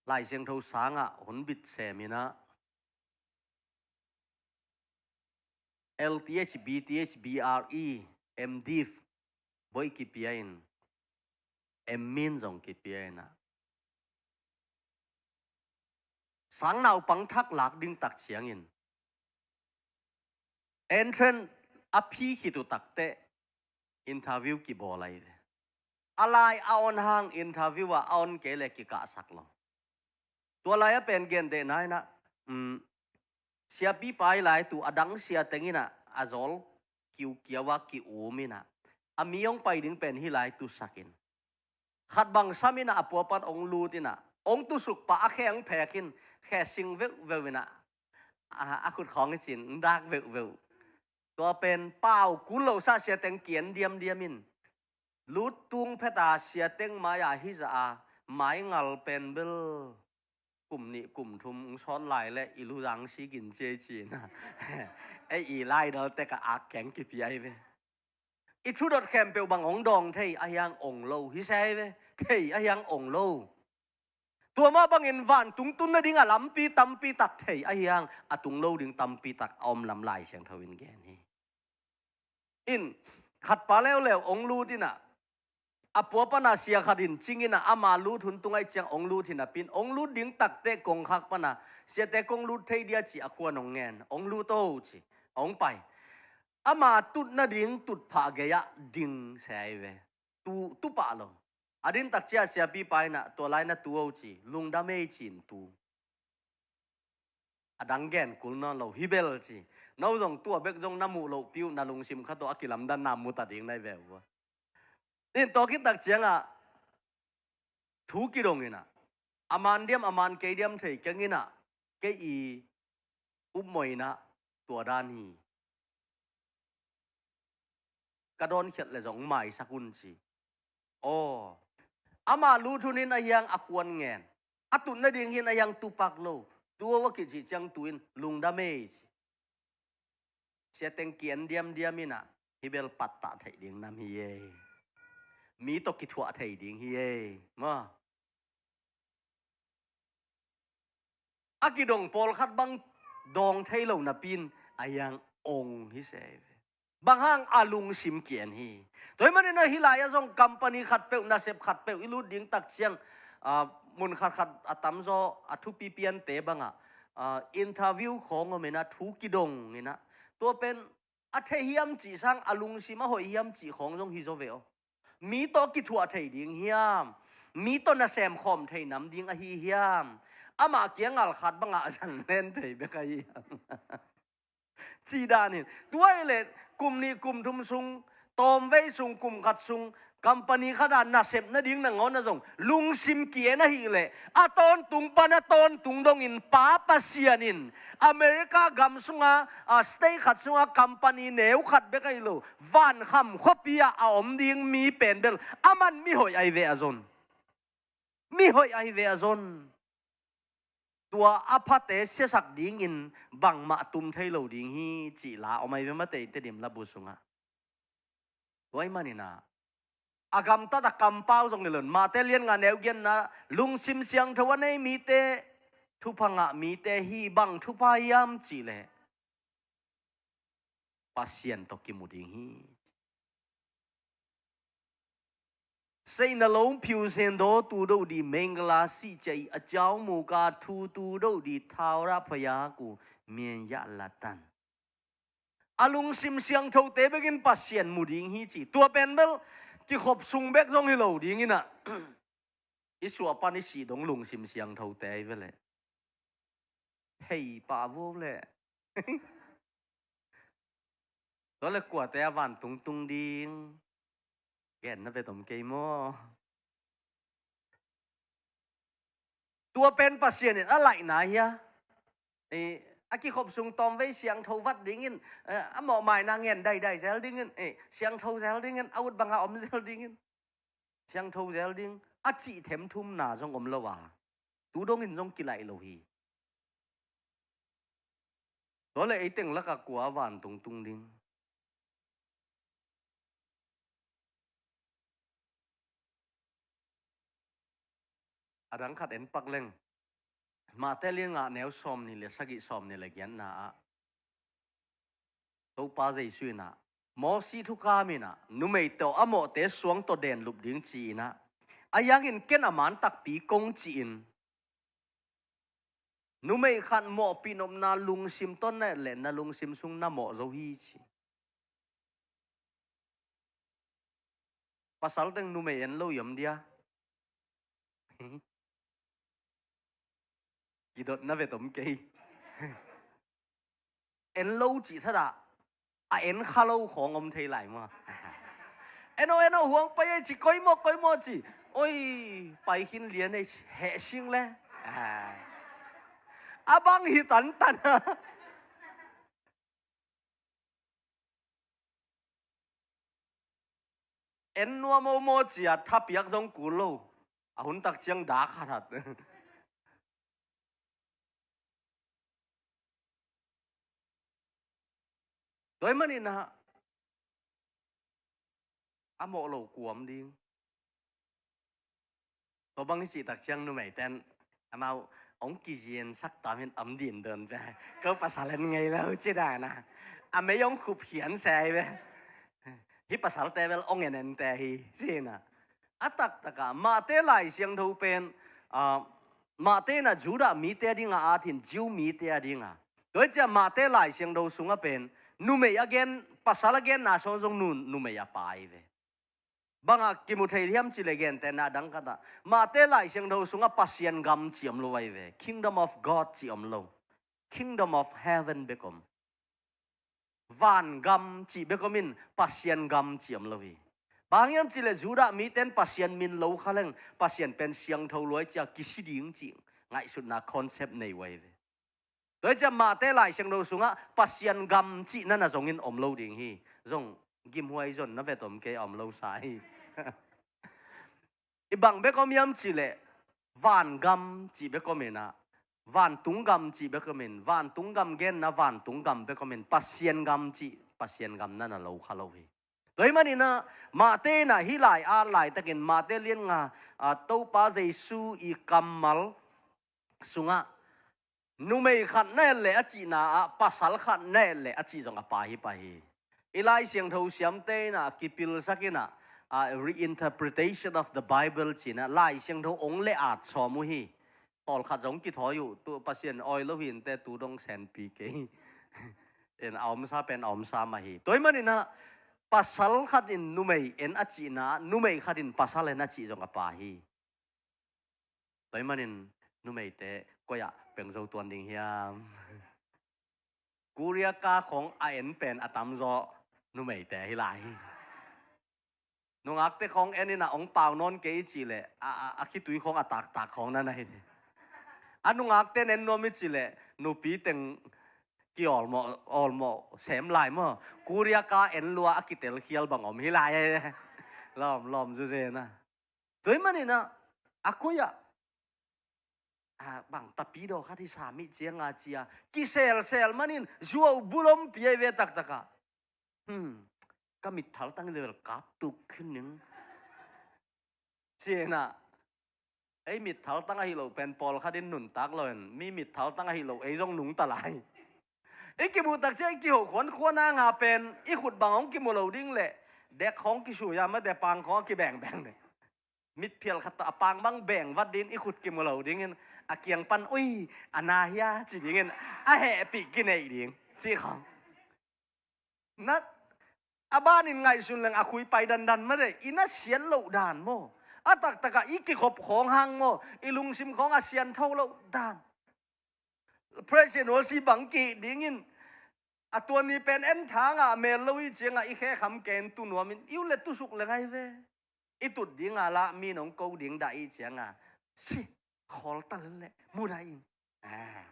Lai Siangtho sang ah hun bit sem in ah L T H, B T H, B R E, M Div bawi kipia in M Min zong kipia in ah sang naupang thak lak ding tak ciangin entrance a phi khit uh takteh interview kibawl ahi ve. A lai a on hang interview ah a on kei le kikahsak lo. Tua lai a pen gentehna in ah, um, siapipa hi lai tu a dang sia teng in ah a zawl kiukiau a ki-um in ah a mi hong pai ding pen hi lai tu sak in khat bang sam in ah a pua pan hong lut in ah hong tusuk pah a khe hong phek in khe sing veuhveuh in ah a, a khut khawng hi cin dak veuhveuh. Tua pen pau kul lo sa sia teng ki-en diamdiam in lut tung phet a sia teng mai-ah hi zah a mai ngal pen bel kum nih kum thum hong sawt lai le i lu zang si gin cia i ci in ah ei i laidal tek a ak keng kipia hi ve. I thudot khempeuh bang hong dawng thei ahi hang ong lo hi se hi ve. Thei ahi hang ong lo. Tua mah bangin vantung tun nading a lampi tampi tak thei ahi hang a tung lo ding tampi tak a om lam Lai Siangtho in gen hi. In khat pa leuleu ong lut in ah a pua pan a sia khat in cing in ah ama lut hun tung ahih ciang ong lut hi napi in ong lut ding takteh kongkhak pan a siate kong lut thei dia ci a khuan ong ngen ong lut o ci ong pai. Ama tut nading tutphah gei ah ding se hi ve. Tu, tu pah lo. A din tak ciang siapipa in ah tua lai na tu o ci lungdam ei ci in tu. A dang gen kul nawn lo hi bel ci. No zong tua bek zong na muh lohpi uh na lungsim khat tawh a kilamdanna mu ta ding na hi ve uh a. In tua khit tak ciang ah thu kidong in ah a man diam a man kei diam thei keng in ah kei i upmawh in ah tua dan hi. Ka dawnkhiat le zong maisak un ci. Aw. Ama lut hun in ahi hang a khuan ngen a tut nading hi in ahi hang tu pak lo. Tu o a kicih ciang tu in lungdam ei ci. Sia teng ki-en diamdiam in ah hi bel pattah theih ding nam hi ei. Mi tawh kithuah thei ding hi ei maw. A kidong pawlkhat bang dawng thei lo napi in ahi hang ong hi se hi ve. Bang hang a lungsim ki-en hi. Tua ahih manin ah hih lai ah zong company khatpeuh nasep khatpeuh i lut ding tak ciang ah, mun khatkhat a tamzaw a thupi piante bang ah ah, interview khawng om in ah thu kidong in ah tua pen a thei hiam cih sang a lungsim a hoih hiam cih khawng zong hi zaw ve aw. Mi tawh kithuah thei ding hiam? Mi tawh nasem khawm thei nam ding ahi hiam? Amah kiang ngal khat bang ah a zan len thei bek ahi hiam? Ci dan in tua hi leh kum nih kum thum sung tawmvei sung kum khat sung company khat ah nasep nading nangawn ah zong lungsim ki-en ahih leh a tawntung pan a tawntung dongin Pa Pasian in America gam sungah a state khat sungah company neu khat bek ahi lo vankham khuapi ah a om ding mi pen bel aman mihoih ahi ve a zon. Mihoih ahi ve a zon. Tua a phate siasak dingin bangmah tum thei lo ding hi cih la om ahi ve mate i Tedim labu sungah. Tua ahih manin ah a gamtat a kampau zong hi lo in Mate lian nga neu giatna lungsim siangtho a nei mite thupha ngah mite hi. Bang thupha hiam cih leh Pasian tawh kimu ding hi. Seina lo phiu sen do tu do di mengla si cei a ciau mu ka thu tu do di thau ra phaya ku mian ya latan. A lungsim siangthote bekin Pasian mu ding hi ci. Tua pen bel kikhop sung bek zong hi lo dingin ah. I suah pan i sih dong lungsim siangthote hi veleh. Hei pah vuau leh. Tua le kuate a vantung tung ding. Gen na ve tom kei maw? Tua pen Pasian in a laihna hia? Eh, a kikhop sung tawmvei siangtho vat dingin, eh, a mawhmaina ngen daidai zel dingin, eh, siangtho zel dingin, a ut banga om zel dingin, siangtho zel ding, a cih themthumna zong om lo a. Tu dongin zong kilaih lo hi. Tua le ei teng lakah kua a vantung tung ding? A dang khat en pak leng. Mate lian nga neu sawm ni le sagih sawm ni le giatna ah. Topa Jesu in ah, Mosi thukham in ah, numei tawh a mawhte suang tawh den lup ding ci-in ah, a yangin ken a man takpi kong ci-in, numei khat mawhpih nopna lungsim tawh na et leh na lungsim sung na mawh zo hi ci. Pasal teng numei en lo i om dia? Kidot na ve tom kei. En lo cih thadah a en kha lo khawng om thei lai maw? En o, en o, huang pai ei ci, koi maw, koi maw ci. Oi, pai khin lian ei ci, heh sing le. A bang hi tantan a. En nuam o maw ci a thapiak zong kul lo. A hun tak ciang dak hathat. Tua ahih manin ah a mawh lo kuam ding. Tua bang i cih tak ciang numeiten amau hong kiziansak tamin om din dun ve. Ko pasal en ngei lo ci dan a, a mei hong khup hian se ve. Hih pasalte bel hong en ente hi ci-in ah. A taktak ah Mate Lai Siangtho pen, ah, Mate in ah Judah mite a ding a, a thin Jew mite a ding a. Tua hi ciah Mate Lai Siangtho sungah pen numei a gen, pasal a genna sung zong nu, numei a pa hi ve. Bangah kimu thei hiam cih leh gentehna dang khat ah Mate Lai Siangtho sungah Pasian gam ci om lo ahi ve. Kingdom of God ci om lo. Kingdom of heaven bek om. Van gam cih bek om in Pasian gam ci om lo hi. Bang hang hiam cih leh Judah mite in Pasian min lo kha leng Pasian pen siangtho lua hi ci a kisi ding cih ngaihsutna concept nei uh ahi ve. Tua hi ciah Mate Lai Siangtho sungah Pasian gam cih na na zongin om lo ding hi. Zong gimhuai zon na ve tom kei a om lo sa hi. I bang bek om hiam cih leh van gam cih bek om in ah, vantung gam cih bek om in, vantung gam genna vantung gam bek om in, Pasian gam cih Pasian gam na na lo kha lo hi. Tua ahih manin ah Mate in ah hih lai at laitakin Mate lian nga, ah, Topa Jesu i kammal sungah numei khat na et leh a cihna ah pasal khat na et leh a cih zong a pha hi pah hi. I Lai Siangtho siamte in ah kipilsak in ah, ah, reinterpretation of the Bible ci-in ah Lai Siangtho hong le at sawm uh hi. Pawlkhat zong kithawi uh, tu Pasian awi lo hi inteh tu dong senpi kei. En a omsa pen a omsa mah hi. Tua ahih manin ah pasal khat in numei en a cihna ah numei khat in pasal en a cih zong a pha hi. Tua ahih manin numeite koi ah peng zo tuan ding hiam? Korea ka khawng a en pen a tamzaw numeite hi lai hi. Nungakte khawng en in ah hong pau nawn kei i cih leh a, a, a khitui khawng a taktak khawng na na hi. A nungakte en nuam i cih leh nupi teng ki awlmawh, awlmawh sem lai maw? Korea ka en lua a kitel khial bang om hi lai. Lawm, lawm zuzen a. Tua ahih manin ah a koi ah, ah, bang tapidaw khat hi sam i ciang a ci a kiselsel manin zuau bulom pi ahi ve taktak ah. Hmm, ka mitthal tang level kap tuk khin ning. Ci-in ah ei mitthal tang ahi lo pen pawlkhat in nuntak lo in, mi mitthal tang ahi lo ei zong nungta lai. I kimuh tak ciang i kiho khuankhuan a nga pen i khut bang hong kimu lo ding leh dek khawng kisui a mah depang khawng a kibengbeng ding. Mitphial khat tawh a pang bang beng vat dingin i khut kimu lo dingin, a kiang pan, "Ui, a na hia?" ci dingin a hehpih kineih ding cih khawng. Na, a banin ngaihsun leng a khui pai dandan mate, i na siat loh dan maw? A taktakah i kikhop khawng hang maw? I lungsim khawng a siantho loh dan. Praise and worship bang kihih dingin, a tua ni pen en thangah a mel lo i ciangah i khekham ken tu nuamin i ut le tusuk le ngai ve. I tut dinga lah mi nong ko ding dah i ciangah, si, khawl ta lel leh mudah in. Ah.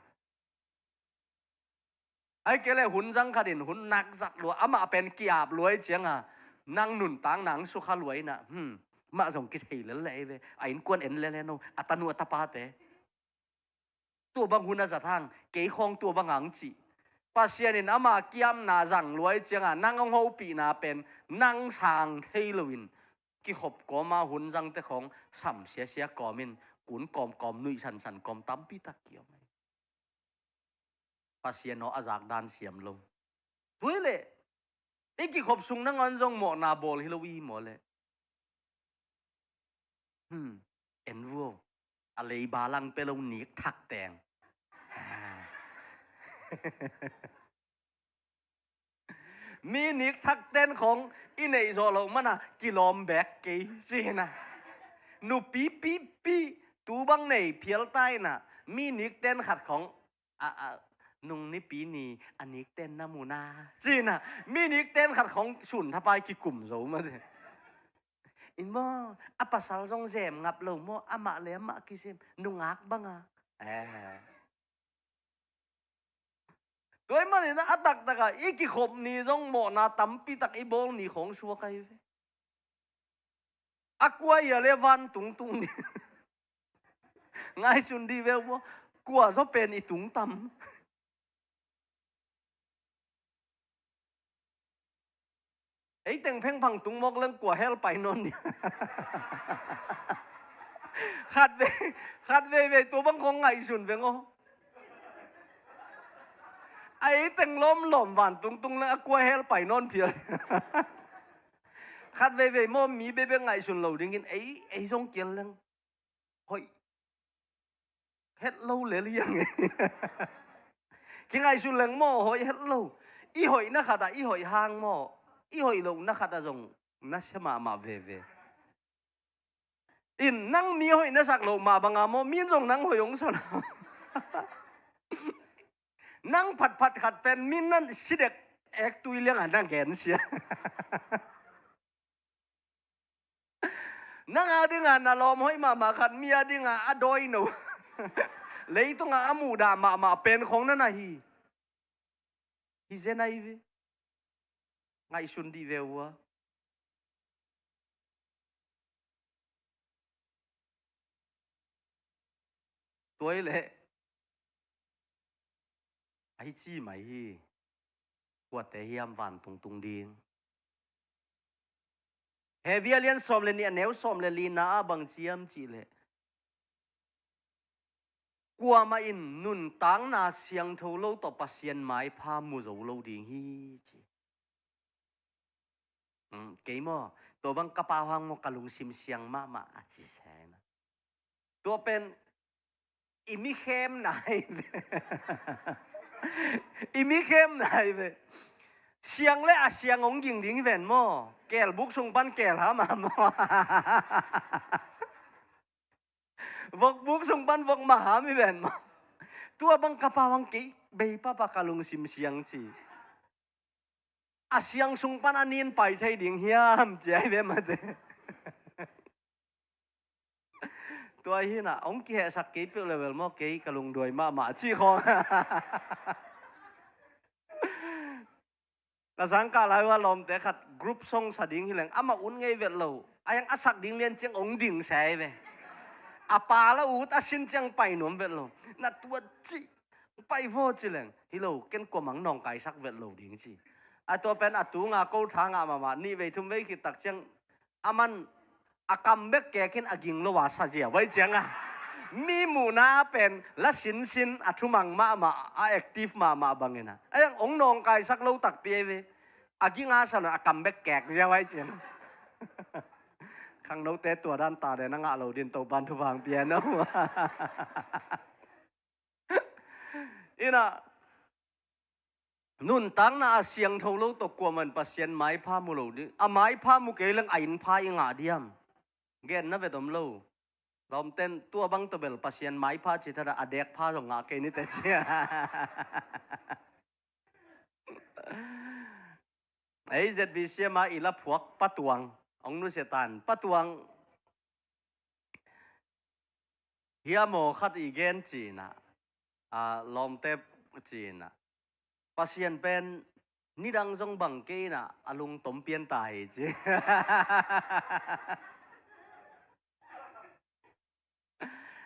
Ai kei le hun zang khatin hun nak zat lua, amah pen ki-ap lua i ciangah, nang nuntak nang sukha lua inah, hmm, mah zong kithei lel leh ei ve. A innkuan en lel leh no, a tanu a tapate. Tua bang hun a zat hang, kei khawng tua bang hang cih. Pasian in ama kiamna zang lua i ciangah nang hong hopihna pen nang sang thei loin, kikhop kawma hun zangte khawng sam siasia kawmin, kun kawmkawm, nuih sansan kawm tampi tak kiom. Pasian aw a zak dan siam lo. Tua hi leh i kikhop sung nangawn zong mawhna bawl hi lo i maw leh. Hmm, en vuo. A leiba lang pia lo nik thak teng. Ah. Mi nik thak ten khawng i neih zawh loh mana kilawm bek kei ci hina. Nupi pipi tu bang nei phial ta inah, mi nik ten khat khawng, a, a, nung nipi ni a nik ten na mu na ci inah, mi nik ten khat khawng sun thapai kikum zo mate. In maw, a pasal zong zem ngap lo maw, amah le amah kizem, nungak banga. Eh. Tua ahih manin a taktakah i kikhop ni zong mawhna tampi tak i bawl ni khawng suak ahi ve. A kua hia le vantung tung ni. Ngaihsun dih ve uh maw, kua zaw pen i tung tam. Ei teng phengphang tung mawk leng kua hell pai nawn ni. Khat vei, khat veivei tua bang khawng ngaihsun veng aw. A ei teng lawmlawm vantung tung leng a kua hell pai nawn phial. Khat veivei maw mi bekbek ngaihsun lo dingin ei, ei zong kian leng. Hoih het lo lel hiang e. Kingaihsun leng maw hoih het lo. I hoihna khatah i hoih hang maw, i hoih lohna khatah zong na sia mahmah veve. In nang mi hoih na sak loh mah banga maw, min zong nang hoih hong sa lo. Nang phatphat khat pen min na si dek ek tui liangah na gen sia. Nang a dinga na lawm hoih mahmah khat mi a dinga a dawi no. Leitungah a muhdah mahmah pen khawng na na hi. Hi zen ahi ve. Ngaihsun dih ve ua. Tua hi leh ahi ci mai hi. Kuate hiam vantung tung ding? Hebru a lian sawm le nih a neu sawm le lina ah bang ci hiam cih leh, kuamah in nuntakna siangtho lo tawh Pasian maipha mu zo lo ding hi ci. Hmm, kei maw, tua bang ka pau hang maw ka lungsim siang mahmah a ci sena. Tua pen i mi khem nai ve. I mi khem nai ve. Siang le a siang hong ging ding hi ven maw. Kelbuk sung pan kel ham a maw. Vokbuk sung pan vok mah ham hi ven maw. Tua bang ka pau hang kei bei papa ka lungsim siang ci. A siang sung pan a nin pai thei ding hiam ci ahi ve mate. Tua hi na hong kihehsak kei peuh level maw, kei ka lungduai mahmah ci khawng. Ka zangkah lai ua lawmte khat group song sa ding hileng amah un ngei vet lo. A yang a sak ding lian ciang hong ding sai ve. A pa la ut a sin ciang pai nuam vet lo. Na tua ci pai vaw ci leng hi lo, ken kuamang nawngkaisak vet lo ding ci. A tua pen a tunga ko thangah mahmah nih vei thum vei khit tak ciang a man a kam bek kek in a ging lo a sa zia vai cianga. Mi muhna pen la sinsin a thumang mahmah a active mahmah bangin a. A yang hong nawngkaisak lo takpi ei ve. A ging a sa lo a kam bek kek zia vai ciang. Khangnote tua dan ta den a ngah lo din Topan thupha hong pia hen aw. Inah, nuntakna a siangtho lo tawh kuamah in Pasian maipha mu lo ding. A maipha mu kei leng a innpha i ngah diam? Genna vet om lo. Lawmten tua bang tawh bel Pasian maipha ci thada a dekpha zong ngah kei nite cia. Ei Z B C M a i laphuak Pa Tuang hong nusia tan. Pa Tuang, hia maw khat i gen ci-inah, a, lawmte ci-inah, Pasian pen nidang zong bang kei inah a lungtom pian ta hi ci.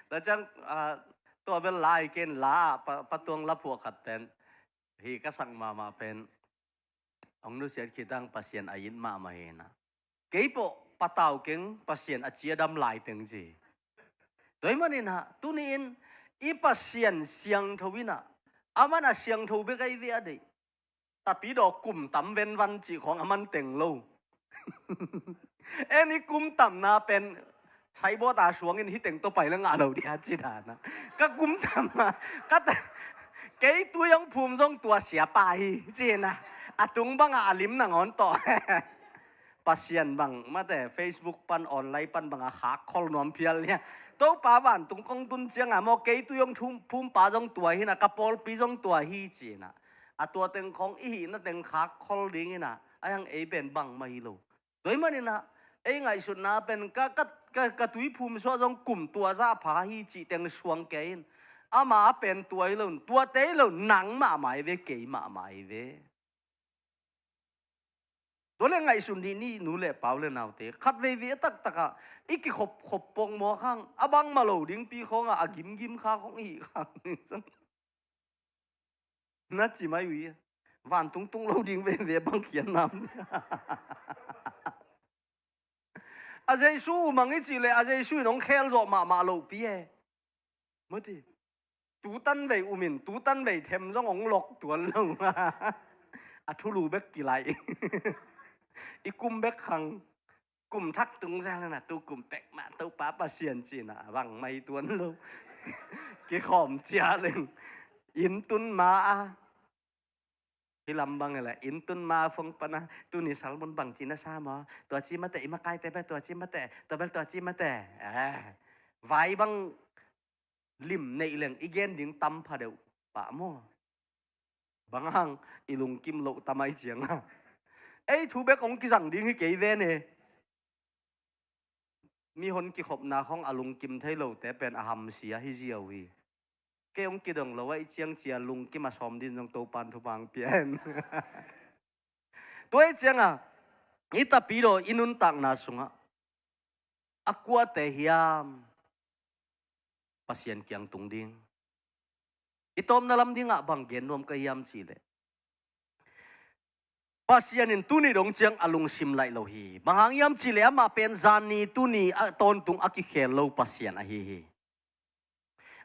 Tua ciang, a, tua bel lai ken la, Pa, Pa Tuang laphuak khat pen hi ka sak mahmah pen hong nusiat khit hang Pasian a it mahmah hi inah. Kei pawh patau keng Pasian a ciadam lai teng ci. Tua ahih maninah tuni-in i Pasian siangtho inah, aman a siangtho bek ahi ve a deih. Tapidaw kum tam venvan cih khawng aman teng lo. En i kum tamna pen saibawta suangin hi teng tawh pai le ngah lo dia ci dana. Ka kum tamna, ka ta, kei tui hong phum zong tua siapa hi ci-inah, a tung bangah a lim nangawn tawh. Pasian bang mate, Facebook pan online pan bangah khak khol nuam phial nia. Topa vantung kong tun ciangah maw kei tui hong thum, phumpa zong tua hi inah, ka pawlpi zong tua hi ci-inah. A tua teng khawng i hihna teng khak khol ding inah, a hiang ei pen bangmah hi lo. Tua ahih maninah ei ngaihsutna pen ka, ka, ka, ka tuiphum suah zong kum tua zah pha hi cih teng suang kei in. Ama a pen tua hi lo, tuate hi lo, nang mahmah hi ve, kei mahmah hi ve. Tua le ngaihsun dih ni nu le pau le naute, khat veivei a taktakah i kikhop khop pawk mawk hang, a bangmah lo dingpi khawngah a gimgim kha khawng i hih khang. Na ci mai uh hi. Vantung tung lo ding veve bang khian nam. A Jesu um ang i cih leh a Jesu in hong khel zawh mahmah lohpi e. Mawti. Tutan vei um in, tutan vei them zong hong lok tuan lo. A thulu bek kilaih. I kum bek khang. Kum thak tung zel na tu kum pek mah Topa Pasian ci-inah bangmah hi tuan lo. Kikhawm ciah leng. Inn tun ma a. Hih lam bang hi leh inn tun ma a phone pan a, tuni sermon bangci na sa maw? Tua ci mate, i makaite bel tua ci mate, tua bel tua ci mate. Eh, vai bang lim neih leng i gen ding tam pha deuh pah maw? Bang hang i lungkim loh ta mai ciang a. Ei thu bek hong kizang ding hi kei ven e. Mihon kikhopna khawng a lungkim thei lote pen a hamsia hi ziau hi. Kei hong kidong lo ahih ciang cia lungkim a sawm din zong Topan thupha hong pia hen. Tua ahih ciangah i tapidaw i nuntakna sungah a kuate hiam Pasian kiang tung ding? I tawpna lam dingah bang gen nuam ka hiam cih leh, Pasian in tuni dong ciang a lungsim laih lo hi. Bang hang hiam cih leh amah pen zan ni tuni a tawntung a kikhel lo Pasian ahi hi.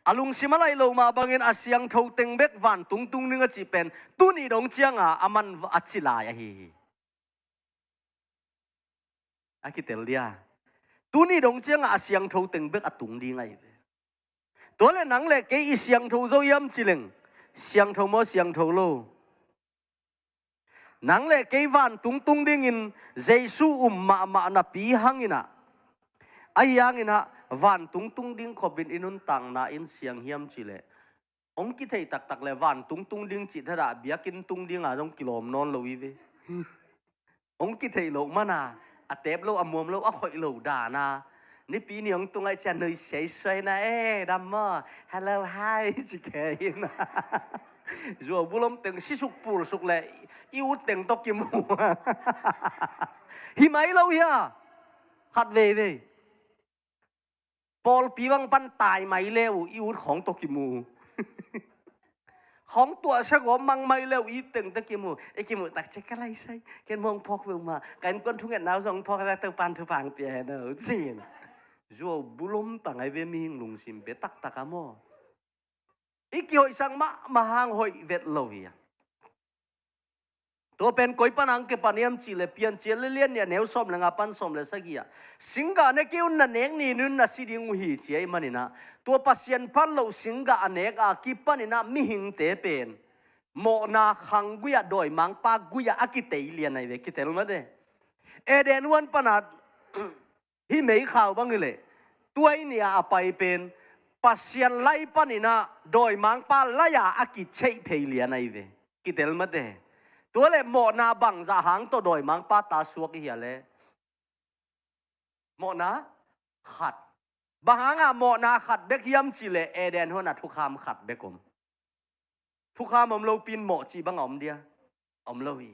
A lungsim a laih loh mah bangin a siangtho teng bek vantung tung ding a cih pen tuni dong cianga a man a ci lai ahi hi. A kitel dia. Tuni dong cianga a siangtho teng bek a tung ding ahi ve. Tua le nang le kei i siangtho zo hiam ci leng, siangtho maw siangtho lo? Nang le kei vantung tung dingin Jesu um mahmah napi hanginah, ahi hanginah vantung tung ding khopin i nuntakna in siang hiam cih leh, hong kitheih taktak le vantung tung ding cih thadah biakinn tung dinga zong kilawm nawn lo hi ve. Hong kitheih loh mana, a tep lo, a muam lo, a khoih lo dana, Nipi ni hong tung ahih ciang nui seisuai na, eh, dam maw? Hello, hi, ci kei in. Zuau bulom teng sisuk pulsuk le i ut teng tawh kimu. Hi mai lo hia? Khat veivei. Pawlpi bang pan tai mai le uh i ut khawng tawh kimu. Khawng tuahsia gawp mang mai le uh i teng tawh kimu. I kimuh tak ciang ka lai sai. Ken mong phawk ve uh mah. Ka innkuan thungetna uh zong phawk tak Topan thupha hong pia hen aw cin. Zuau bulom tang ai ve mihing lungsim pia taktak a maw? I kihoihsak mahmah hang hoih vet lo hi a. Tua pen koi pan ang kipan hiam cih leh Piancil a lian nih a neu sawm le nga pan sawm le sagih ah, singgah ne kei un, na nek ni-in na si ding uh hi, ci ahih manin ah, tua Pasian phat loh singgah a nek a kipanin ah mihingte pen mawhna khang gui ah, dawimangpa gui ah a kitei lian ahi ve. Kitel mate. Eden huan pan ah hih meikhau bang hi leh, tua i nih a a pai pen Pasian lai panin ah dawimangpa lai-a a kicheih phei lian ahi ve. Kitel mate. Tua leh mawhna bangzah hang tawh dawimangpa ta suak i hia leh? Mawhna khat. Bang hangah mawhna khat bek hiam cih leh Eden huan ah thukham khat bek om. Thukham om lopi-in mawh cih bang a om dia? Om lo hi.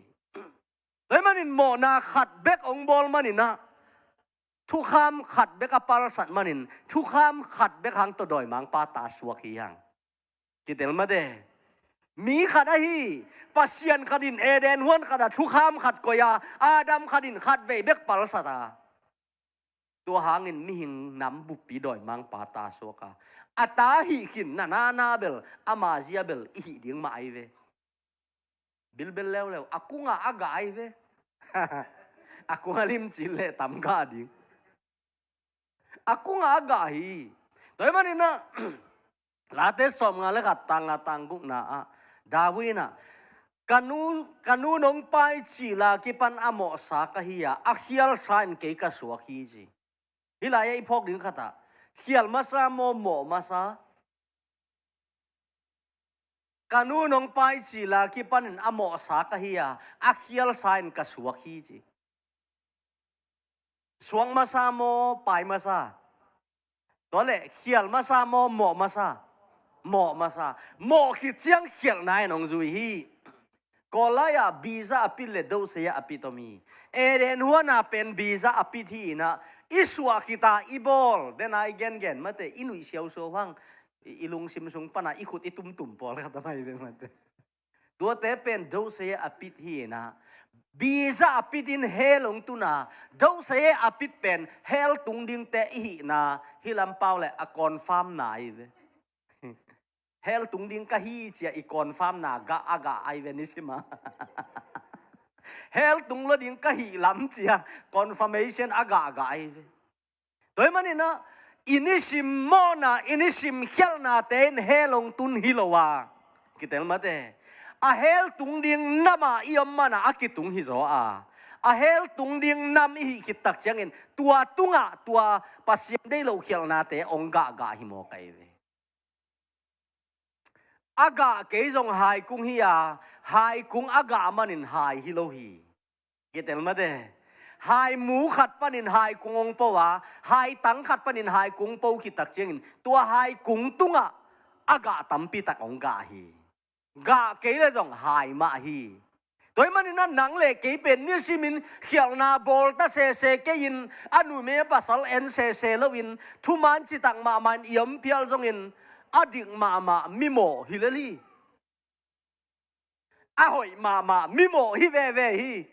Tua ahih manin mawhna khat bek hong bawl manin ah thukham khat bek a palsat manin thukham khat bek hang tawh dawimangpa ta suak hi hang. Kitel mate. Mi khat ahi, Pasian khat in Eden huan khat ah thukham khat koih a, Adam khat in khat vei bek palsat a, tua hangin mihing nam buppi dawimangpa ta suak a, a ta hih khin na na na bel, ama zia bel i hih ding mah ahi ve. Bilbel leuleu, a kungah a gah ahi ve. A kungah limci leh tam gah ding. A kungah a gah hi. Tua ahih manin ah, Late sawmnga le khat, tang nga tang gukna ah, David in ah, ka nu, ka nu nong pai cil a kipan a mawhsa ka hi a, a khialsa in kei ka suak hi, ci. Hih lai-ah i phawk ding khat ah, khial masa maw, mawh masa? Ka nu nong pai cil a kipanin a mawhsa ka hi a, a khialsa in ka suak hi, ci. Suak masa maw, pai masa? Tua leh khial masa maw, mawh masa? Mawh masa. Mawh khit ciang khialhna in hong zui hi. Kawl lai-ah biza a pit le dosei a pit om hi. Eden huan a pen biza a pit hi in ah, i suah khit a i bawl, den a i gengen mate, i nuih siausiau hang, i, i lungsim sung pan a i khut i tumtum pawlkhat a mai ve mate. Tuate pen dosei a pit hi in ah, biza a pit in hell hong tun a, dosei a pit pen hell tung dingte i hihna, hih lam pau leh a confirm na ahi ve. Hell tung ding ka hi ci a i confirm na gah a gah ahi ve, nisim a. Hell tung lo ding ka hih lam ci a confirmation a gah a gah ahi ve. Tua ahih manin ah, i nisim mawhna, i nisim khialhnate in hell hong tun hi lo a. Kitel mate. A hell tung ding nam a i om man a a kitung hi zaw a. A hell tung ding nam i hih khit tak ciangin, tua tungah, tua Pasian deih loh khialhnate hong gah gah hi mawk ahi ve. A gah kei zong hai kung hi a, hai kung a gah manin hai hi lo hi. Kitel mate. Hai mu khat panin hai kung hong po a, hai tang khat panin hai kung po khit tak ciangin, tua hai kung tungah a gah tampi tak hong gah hi. Gah kei leh zong hai mah hi. Tua ahih manin ah nang le kei pen nisimin khialhna bawl ta sese kei in, a numei a pasal en sese loin, thuman citak mahmah in i om phial zongin, a dik mahmah mimawh hi lel hi. A hoih mahmah mimawh hi veve hi.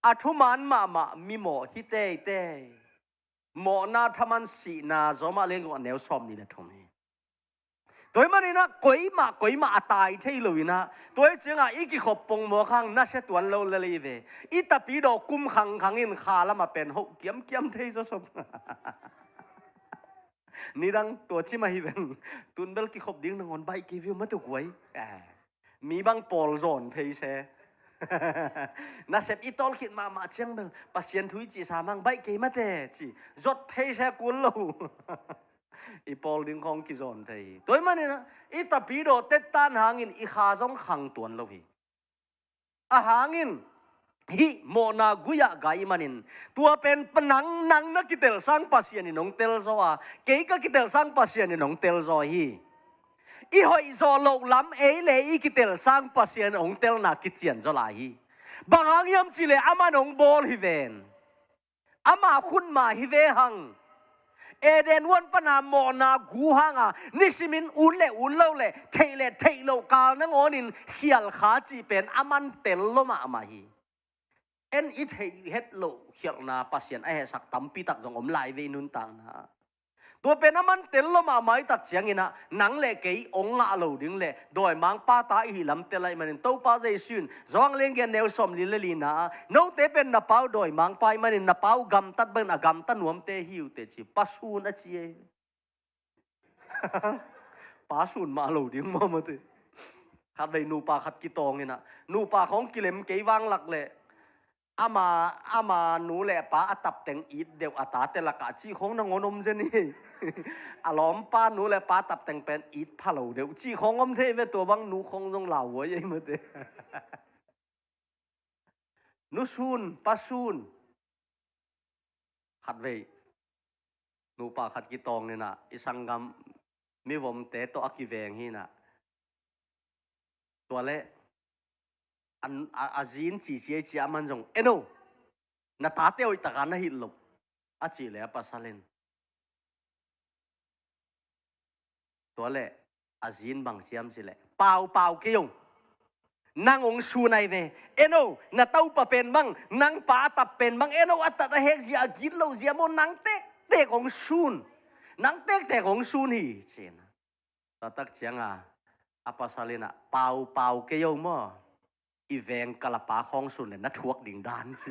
A thuman mahmah mimawh hi teitei. Mawhna thaman sihna, Rom a lian guk a neu sawmnih le thum hi. Tua ahih manin ah koimah, koimah a tai thei lo in ah, tua ahih ciangah i kikhop pongmawk hang nasia tuan lo lel hi ve. I tapidaw kum khangkhang in kha lamah pen hoh kiamkiam thei zawsop. Nidang tua ci mah hi veng. Tun bel kikhop ding nangawn baih kei viau mah tuk uai. Eh. Mi bang pawl zawn phei se. Nasep i tawl khit mahmah ciang bel, Pasian thu i cih sa mang, baih kei mate ci. Zot phei se kul lo. I pawl ding khawng kizawn thei hi. Tua ahih manin ah, i tapidaw tettan hangin i kha zong khang tuan lo hi. A hangin, hih mawhna gui-ah gah i hih manin, tua pen pa nang, nang na kitelsang Pasian in hong telzaw a, kei ka kitelsang Pasian in hong telzaw hi. I hoihzawh loh lam ei le i kitelsang Pasian hong telna kicianzaw lai hi. Bang hang hiam cih leh aman hong bawl hi ven. Ama khut mah hi ve hang. Eden huan pana mawhna gu hanga nisimin ut le ut lo le, theih le theih loh kal nangawnin khial kha cih pen aman tel lo mahmah hi. En i theih het loh khialhna Pasian a hehsak tampi tak zong om lai ve i nuntakna. Tua pen a man tel lo mahmah i tak ciangin ah, nang le kei hong ngah lo ding le dawimangpa ta i hih lam tel ahih manin Topa Jesu in Johan lian giat neu sawmli le lina ah, note pen na Pa uh dawimangpa ahih manin na Pa uh gamtat bangin a gamta nuamte hi uh teh ci, pa sun a ci ei. Pa sun mah lo ding maw mate. Khatvei nupa khat kitawng in ah, nupa khawng kilem kei vang lak leh, ama, ama nu le pa a tapteng it deuh a tate lakah cih khawng nangawn om zen hi. A lawmpa nu le pa tapteng pen it pha lo deuh cih khawng om thei ve, tua bang nu khawng zong lauhuai ei mate. Nu sun, pa sun. Khatvei nupa khat kitawng in ah, i sanggam mivomte tawh a kiveng hi in ah, tua leh a, a, a zin cici ei ci a, aman zong, "En o, na tate hoih taka na hilh loh," a cih leh a pasal in, tua leh a zin bang ci hiam cih leh, "Paupau kei o, nang hong sun ahi ve. En o, na topa pen bang, nang pa a tap pen bang, en o, a tat a hek zia, a gitloh zia maw, nang tektek hong sun. Nang tektek hong sun hi," ci in ah. Tua tak ciang a, a pasal in ah, "Paupau kei o maw, i veng kalapa khawng sun leh na thuak ding dan," ci.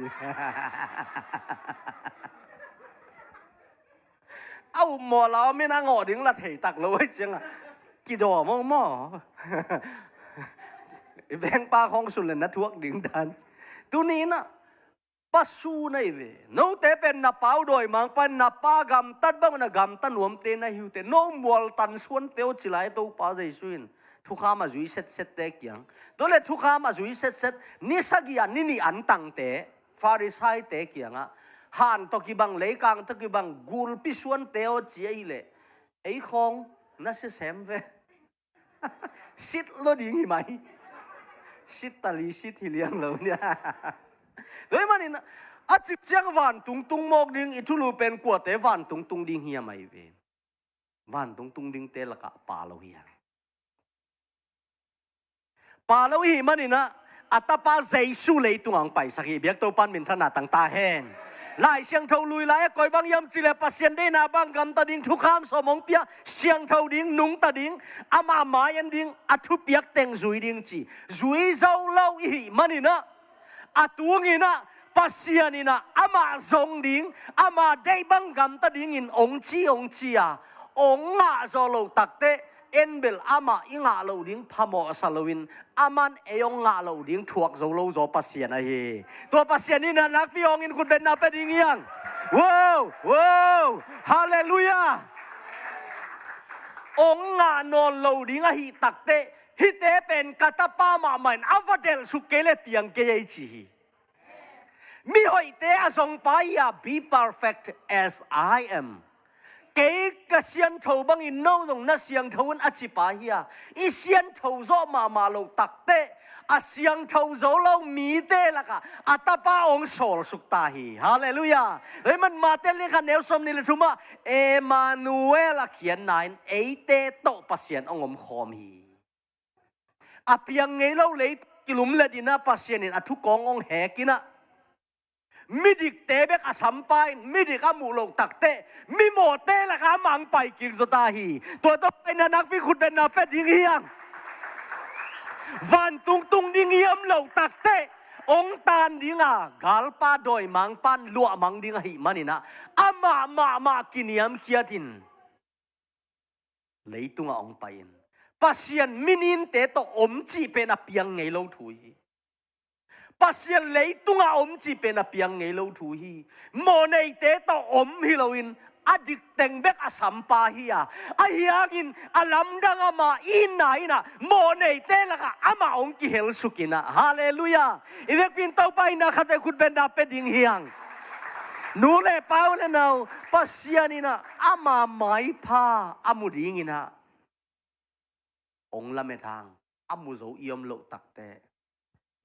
A upmawh la om in a ngawh ding la thei tak lo ahih ciang a, "Kidaw maw maw, i vengpa khawng sun leh na thuak ding dan," ci. Tuni in ah, pa sun ahi ve. Note pen na Pa uh dawimangpa in, na Pa gamtat bang na gamta nuamte na hi uh teh, no mualtan suante aw ci lai Topa Jesu in. Thukham a zui setsette kiang. Tua leh thukham a zui setset, ni sagih a ni nih an tangte, Farisaite kiangah, "Han tawh kibang, leikang tawh kibang, gulpi suante aw," ci ahih leh, ei khawng na sia sem ve. Sit lo ding hi mai. Sit tali sit hi liang lo nia. Tua ahih manin a cik ciang vantung tung mawk ding, i thulu pen kuate vantung tung ding hiam ahi ve. Vantung tung dingte lakah pa lo hi a. Pa lo i hih manin ah, a Tapa Jesu leitungah hong paisak hi. Biak Topa'n minthanna tang ta hen. Lai Siangtho lui lai a koi bang hiam cih leh Pasian deihna bang gamta ding, thukham sawm hong pia, siangtho ding, nungta ding, amah mai-en ding, a thupiak teng zui ding ci. Zui zo lo i hih manin ah, a tungin ah Pasian in ah amah zong ding, ama deih bang gamta dingin hong ci, hong ci a, hong ngah zawh loh takteh, en bel amah i ngah loh ding phamawhsa loin, aman ei hong ngah loh ding thuak zo lo zaw Pasian ahi hi. Tua Pasian in ah nakpi hawngin khutbetna pia ding hi hang. Wow, wow, halleluiah. Hong ngah nawn lo ding ahih takteh, "Hihte pen ka tapa mahmah in, a va delhsuk kei leh piang kei ei," ci hi. Mihoihte a zongpa hi a, "Be perfect as I am." Kei ka siangtho bangin no zong na siangtho un a cipa hi a, i siangtho zawh mahmah loh takteh, a siangtho zo lo mite lakah a Tapa hong sawlsuk ta hi. Halleluiah. Tua ahih man Mate lian khat neu sawmnih le thumah, Emmanuel a khiatna in eite tawh Pasian hong omkhawm hi. A piang ngei lo lei kilumlet in ah Pasian in a thukawng hong hek in ah, midikte bek a sampa in, midik a muh loh takteh, mimawhte lakah amah hong pai kik zaw ta hi. Tua tawh pai in ah nakpi khutbetna pia ding hi hang. Vantung tung ding hiam loh takteh, hong tan ding a, galpa dawimangpa'n luahmang ding ahih manin ah, amah mahmah kiniamkhiatin leitungah hong pai-in, Pasian mininte tawh om cih pen a piang ngei lo thu hi. Pasian leitungah om cih pen a piang ngei lo thu hi. Mawhneite tawh om hi loin, a dikteng bek a sampa hi a, ahi hangin a lamdang ama itna in ah mawhneite lakah amah hong kihelsuk in ah. Halleluiah. I vekpi in Topa in ah khatvei khutbetna pia ding hi hang. Nu le pa, u le nau, Pasian in ah ama maipha a mu dingin ah hong lamet hang, a mu zo i om loh takteh,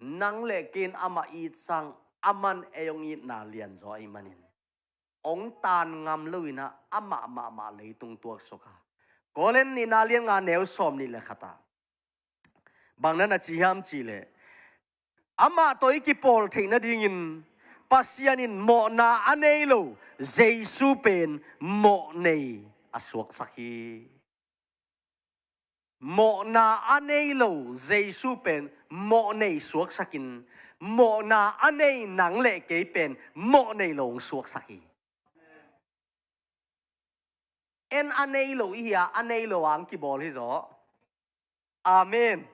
nang le kei in amah it sang, aman ei hong itna lianzaw ahih manin, hong tan ngam loin ah amah mahmah leitung tuaksuk a. Korin nihna lian nga neu sawmnih le khat ah bang na na ci hiam cih leh, amah tawh i kipawl theih nadingin Pasian in mawhna a nei lo Jesu pen mawh nei a suaksak hi. Mawhna a nei lo Jesu pen mawhnei suaksakin, mawhna a nei nang le kei pen mawhnei lo hong suaksak hi. En a nei lo i hi a, a nei lo a hong kibawl hi zaw. Amen.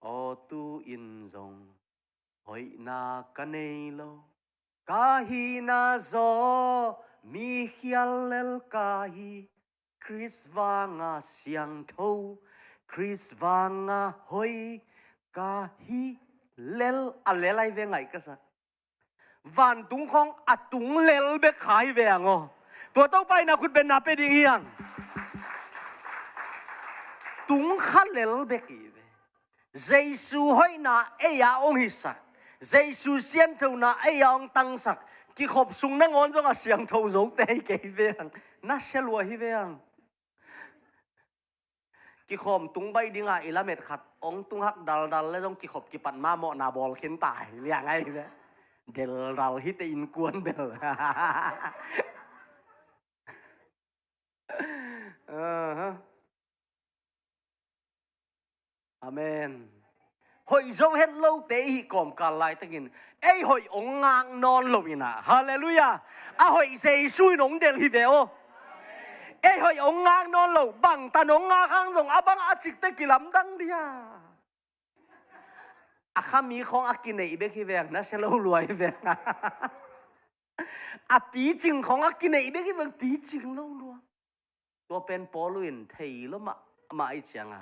Aw tu-in zong hoihna ka nei lo, ka hihna zaw mi khial lel ka hi. Khrist vanga siangtho, Khrist vanga hoih ka hi lel, a lel ai ve ngaih ka sa. Vantung khawng a tung lel bek kha hi ve ang aw. Tua Topa in a khut benna pe ding hi ang. Tung kha lel bek hi ve. Jesu hoihna ei a hong hisak, Jesu sianthona ei a hong tangsak, kikhop sung nangawn zong a siangtho zote hi kei ve ang. Na sia lua hi ve ang. Kikhawm tung baih dinga i lamet khat hong tung hak daldal le zong kikhop kipat ma mawhna bawl khin ta hi liang ai ve. Deldal hite innkuan bel. Aha. Amen. Hoih zo het lote i hih kawmkal laitakin ei hoih hong ngak nawn lo inah, halleluiah, a hoih Jesu in hong delh hi ve aw. Ei hoih hong ngak nawn lo, bangtan hong ngak hang zong a bang a cikte kilamdang dia. A kha mi khawng a kineih bek hi veng, na sia lo lua hi veng. A picing khawng a kineih bek hi veng, picing lo lua. Tua pen Paulu in thei lo mahmah i cianga,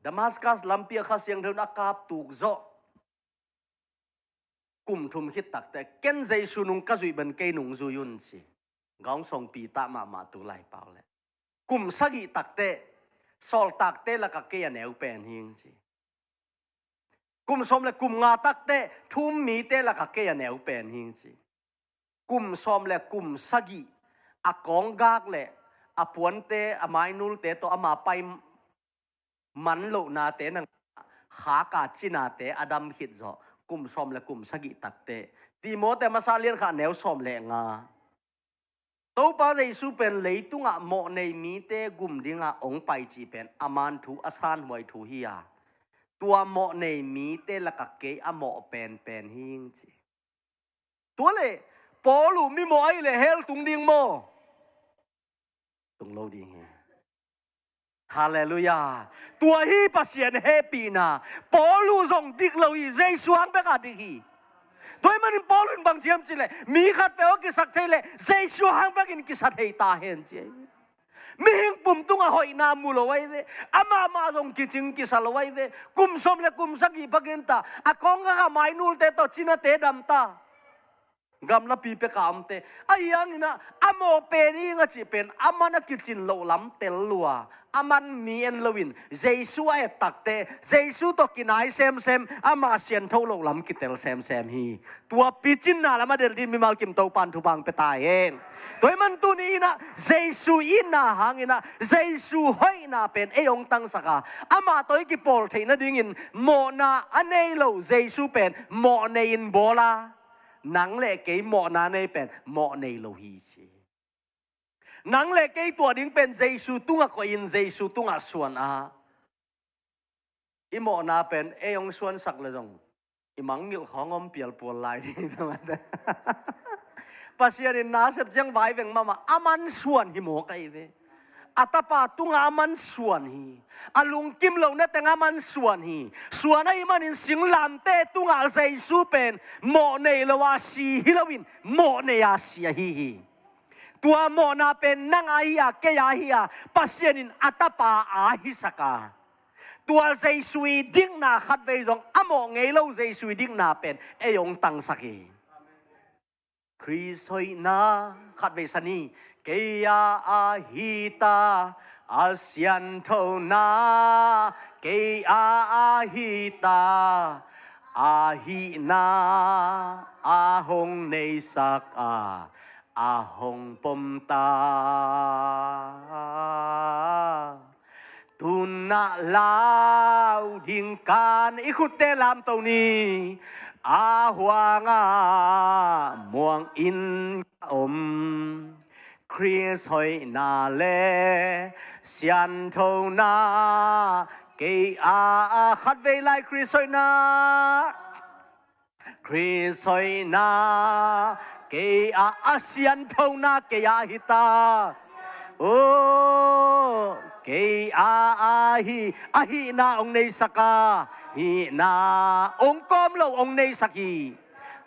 Damascus lampi a Kha Siangtho in a kap tuk zawh kum thum khit takte, ken Jesu nung ka zuih ben kei nung zui un ci. Gaung songpi tah mahmah tu lai pau le. Kum sagih takte, sawltakte laka kei a neu pen hing ci. Kum sawm le kum nga takte, thu-um mite laka kei a neu pen hing ci. Kum sawm le kum sagih a kawnggak le a puante, a mainulte tawh ama pai man lohnate nang, khaka cinate a dam khit zawh kum sawm le kum sagih takte. Timote masa lian kha neu sawm le nga. Topa Jesu pen leitungah mawhnei mite gum dingah hong pai cih pen a man thu, a sanhuai thu hi a, tua mawhnei mite lakah kei a mawh penpen hing ci. Tua le Paulu mi mawh ahih le hell tung ding maw? Tung lo ding hi. Halleluiah. Tua hi Pasian hehpihna. Paulu zong dik lo hi, Jesu hang bek a dik hi. Tua ahih manin Paulu in bang ci hiam cih leh, mi khat peuh a kisak thei leh Jesu hang bekin kisa thei ta hen ci hi. Mihing pum tungah hoihna mu lo ahi ve. Amah mah zong kicing kisa lo ahi ve. Kum sawm le kum sagih pha khin ta, a kawnggak a mainulte tawh cinate dam ta. Gamlapi peka omte. Ahi hangin ah, a mawh pen ing a cih pen, a man a kicin loh lam tel lua. A man mi en loin, Jesu a et takte, Jesu tawh kinai semsem, ama siangtho loh lam kitel semsem hi. Tua picinna lam a delh dingin mimal kim Topan thupha hong pia ta hen. Tua ahih man tuni in ah, Jesu itna hangin ah, Jesu hoihna pen ei hong tangsak a, amah tawh i kipawl theih nadingin, mawhna a nei lo Jesu pen mawhnei in bawl a, nang le kei mawhna nei pen mawhnei lo hi ci. Nang le kei tuah ding pen Jesu tungah koihin, Jesu tungah suan a, i mawhna pen ei hong suansak le zong i mangngilh khawng om pialpual lai ding. Pasian in na sep ciang vaiveng mahmah, a man suan hi mawk ahi ve. A tapa tungah a man suan hi. A lungkim loh na teng a man suan hi. Suan ahih manin singlamteh tungah Jesu pen mawhnei lo a si hi loin, mawhnei a si ahi hi. Tua mawhna pen nang a hi a, kei a hi a, Pasian in a tapa a hisak a, tua Jesu i dikna khatvei zong a mawh ngei lo Jesu i dikna pen ei hong tangsak hi. Khrist hoihna, khatvei sa ni. Kei a a hi ta, a sianthona kei a a hi ta, a hihna a hong neisak a, a hong pom ta. Tunah lau ding kan i khutte lamto ni. A huangah muang in ka om, Khrist hoihna le sianthona kei a, a khatvei lai Khrist hoihna, Khrist hoihna kei a, a sianthona kei a hi ta. O, kei a, a hi, a hihna hong neisak a, hihna hong kawm lo hong neisak hi.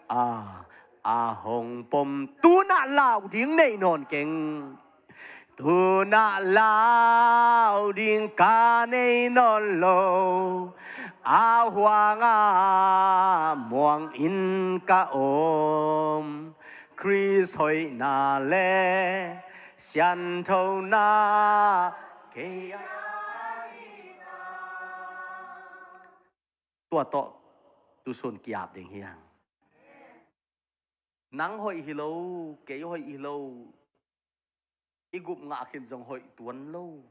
A, a hong pom, tunah lau ding nei nawn keng. Tunah lau ding ka nei nawn lo, a huanga muang in ka om. Khrist hoihna le sianthona kei a. Tua tawh tusun kiap ding hi hang. Nang hoih hi lo, kei hoih hi lo, i gup ngah khin zong hoih tuan lo.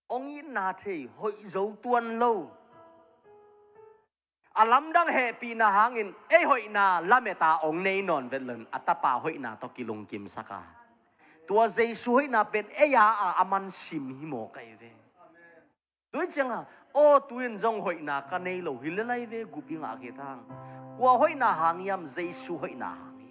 Hong itna thei hoih zo tuan lo. A lamdang hehpihna hangin ei hoihna lameta hong nei nawn vet lon a tapa hoihna tawh kilungkimsak a. Tua Jesu hoihna pen ei a, a, a man sim hi maw kai ve. Tua hi cianga, aw, tu-in zong hoihna ka nei lo hi le lai ve, gup i ngah khit hang. Kua hoihna hang hiam? Jesu hoihna hang hi.